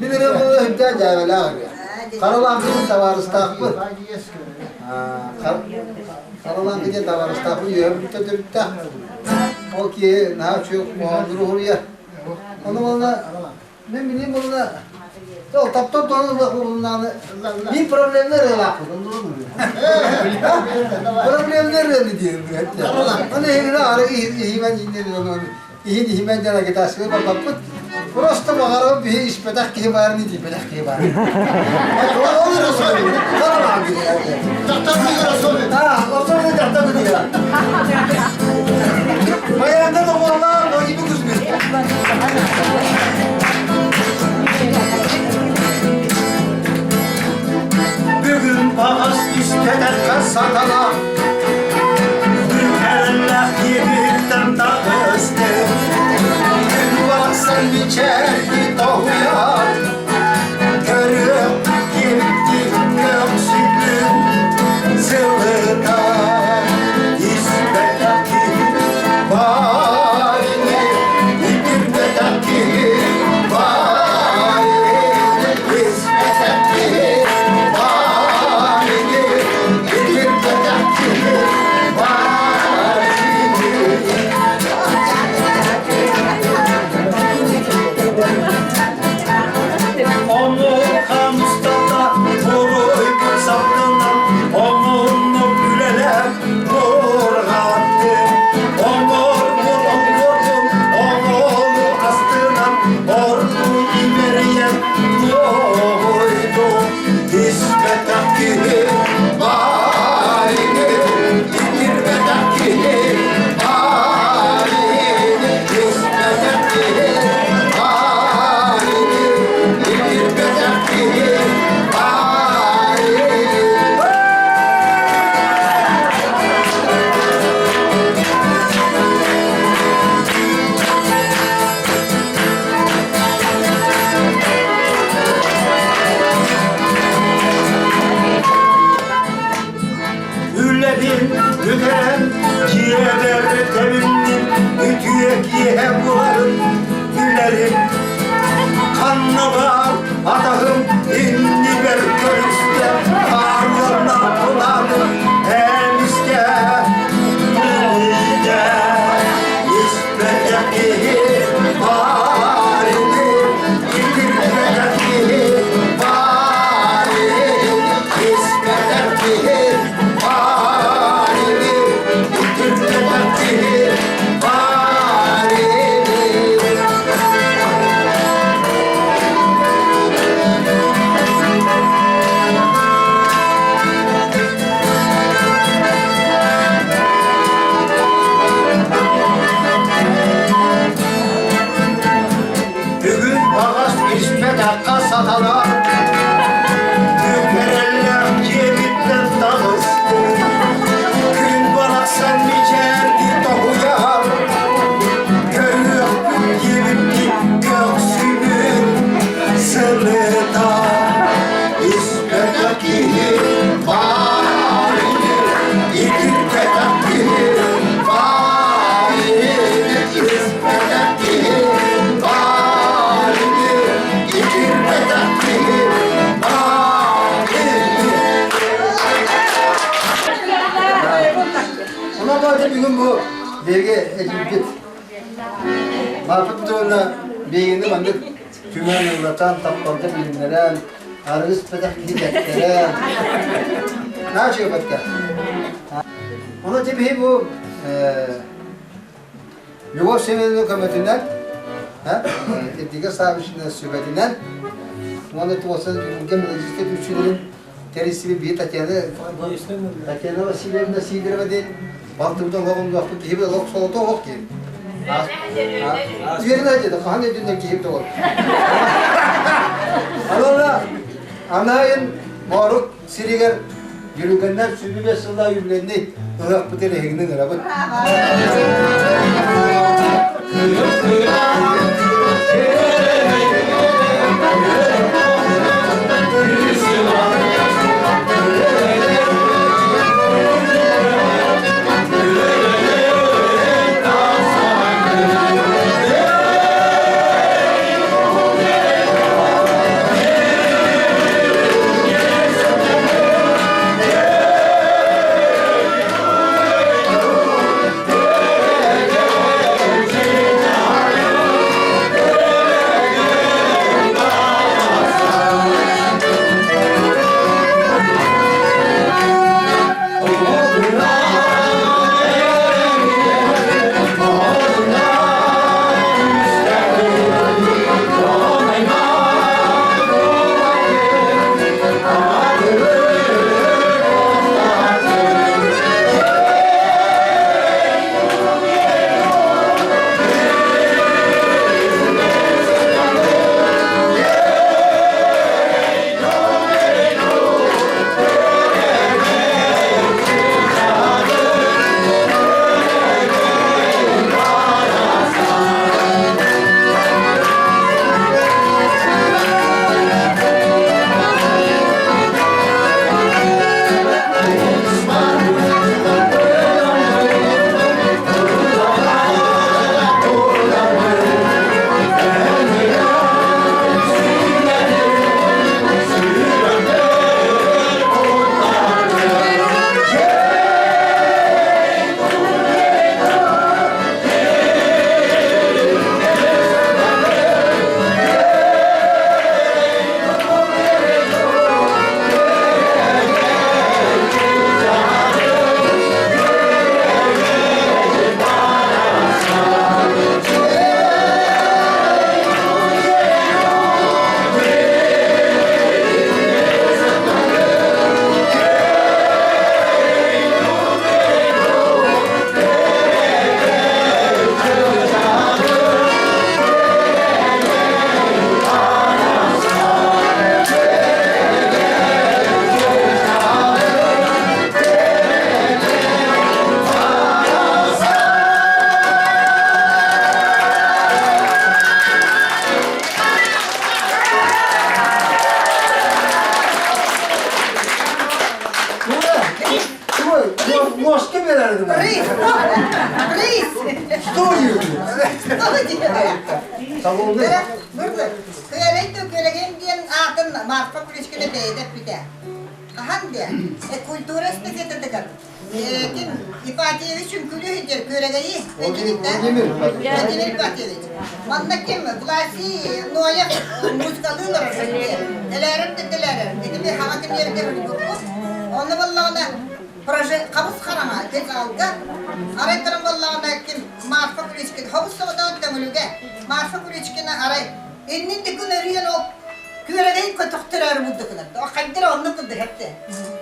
Мин эрэ була үрдээн дьээбэлээх үһү. Харалаан табаарыстаахпын. Харалаан диэн табаарыстаахпын үөһэ бүтэ төрүттээх. Ол киһи наһаа үчүгэй хоһооннору уһуруйар. Ону уонна мен билим буолла ол таптал туһунан ылыах буолуннааны мин проблемнар ылаахпын проблемнар ылы диэн Оны иһин ары иһимэн иһин иһимэн диэн агитация барбаппыт. Просто баҕарабын биһи испэтэх киһи баар не диэбэтэх киһи баар. Баянда да буолла, ноги күзгү. Бүгүн баҕас истэтэххэ сатана Бүкэрэллэх киэбиттэн таҕысты Күн барахсан мичээрди тоһуйар Көрүөх киэбитти көхсүгүн Сылыта испэтэх киһи баар ини Итирбэтэх киһи. Иннибэр көрүстэ хаарланна куланым эмискэ билиитэ испэтэх киһи баар ини итирбэтэх киһи баар ини испэтэх киһи баар ини итирбэтэх киһи баар ини. Бүгүн баҕас испэт акка сатанар, Бүкэрэллээх дьиэбиттэн таҕыстым. Күн барахсан мичээрдии тоһуйар, Көрүөхпүт диэбиттии көхсүбүт сылыта. Испэтэх киһи баар ини, итирбэтэх киһи баар ини, испэтэх киһи баар ини, итирбэтэх киһи баар ини. Онон да бүгүн бу биһиги этиибит Марфа Петровна биһигини маннык түмэн ыллатан, тапталга билиннэрэн, аргыс бэтэх киһи дэттэрэн, наачыга бэтте. Ону тибиһи бу Любовь Семеновна көмөтүнэн, Ирдигэ Саввична сүбэтинэн, уонна туосан Юрга мелодическай түмсүүлэрин тэрийсибит биһи Татьяна Татьяна Васильевна Сидорова диэн балтыбыт олоҕун киһи олох солото олох киһи. Үөрэнэ деді, хаһан өйдүннэр киһи тоҕор. Анана анайын Морук сиригэр Юргеннер сүбүбэ сыла үбүлэнни ыһыахпыт эрэһигинин ырабыт. Ложка берер Рысь! Рысь! Что Что делаешь? Салонный. Кыалай кэлэгэн диэн аатын Марфа Куличкина бэйэтэ эппитэ. Хаһан диэ? Культура эстафетатыгар ким Ипатьевич үҥкүүлүү сылдьар күөрэгэйи Владимир Владимир Ипатьевич. Манна ким Власий Ноев музыкалыы олорор Дэлээрэр да дэлээрэр. Ити ми хаҥа кимиэргэ өлбүппүт. Онно буоллаҕына проже хабыс хараҥа тез алга. Арай туран буоллаҕына ким Марфа Куличкина хабыс соҕотоҕун төҥүлүгэ Марфа Куличкина арай иннин дикун өрүйэн ол Күөрэгэй көтөхтөрөөрү булдукунар. Хайдара оннук курдук эттэ.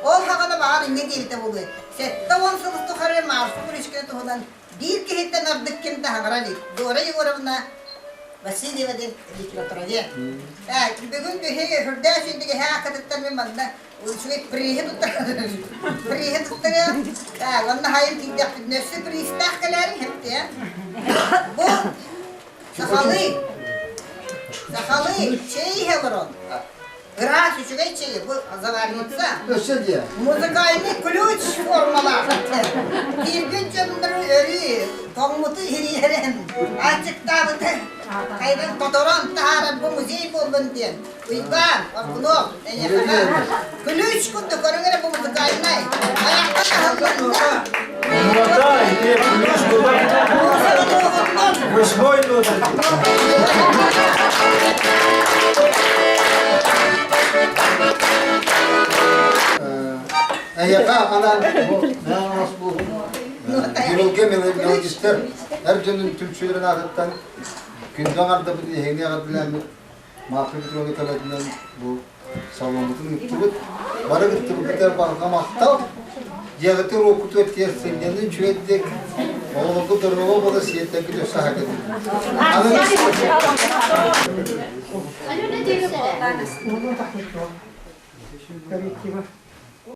Ол хаҕана баҕар инньэ диэбитэ буолуо. 70 сыл тухары Марфа Куличкина туһунан биир киһиттэн ордук ким да хаҥара илик. Дора Егоровна Васильева диэн литературовед. Бүгүн биһи үрдээх сүйдүк эһээ аккатыттан мин манна үчүгэй приһи туттар приһи туттарыам. Онно хайын тиийдэхпит нөссө приистээх кэлээри хептиэ. Бу Сахалыы, сахалыы чэй иһэ олорон, ыраас үчүгэй чэйи бу заварница. Өссө диэ. Музыкальный ключ формалаах. Киирбит дьоннору өрүү тоҥмуту ириэрэн, аччыктаабыты хайдан тоторон таһаарар бу музей буоллун диэн. Уйбаан, Оргунов, эйиэхэ ключ курдук көрүҥ эрэ бу музыкальнай. Айахха таһылланна. Восьмой номер. Эйиэхэ анаан бу Юрылга мелодистар эр дьонун түмсүүлэрин аатыттан күндү аҥардабыт эһигини эҕэрдэлээммит Марфа Петровна көмөтүнэн бу саломмутун ыыттыбыт. Бары кыттыбыккытыгар барҕа махтал. Дьиэҕитигэр уоккутугар тиэр сынньаныы үчүгэйдик, оҕолорго доруобай буола сиэттэргит өссө аһа Коллектива.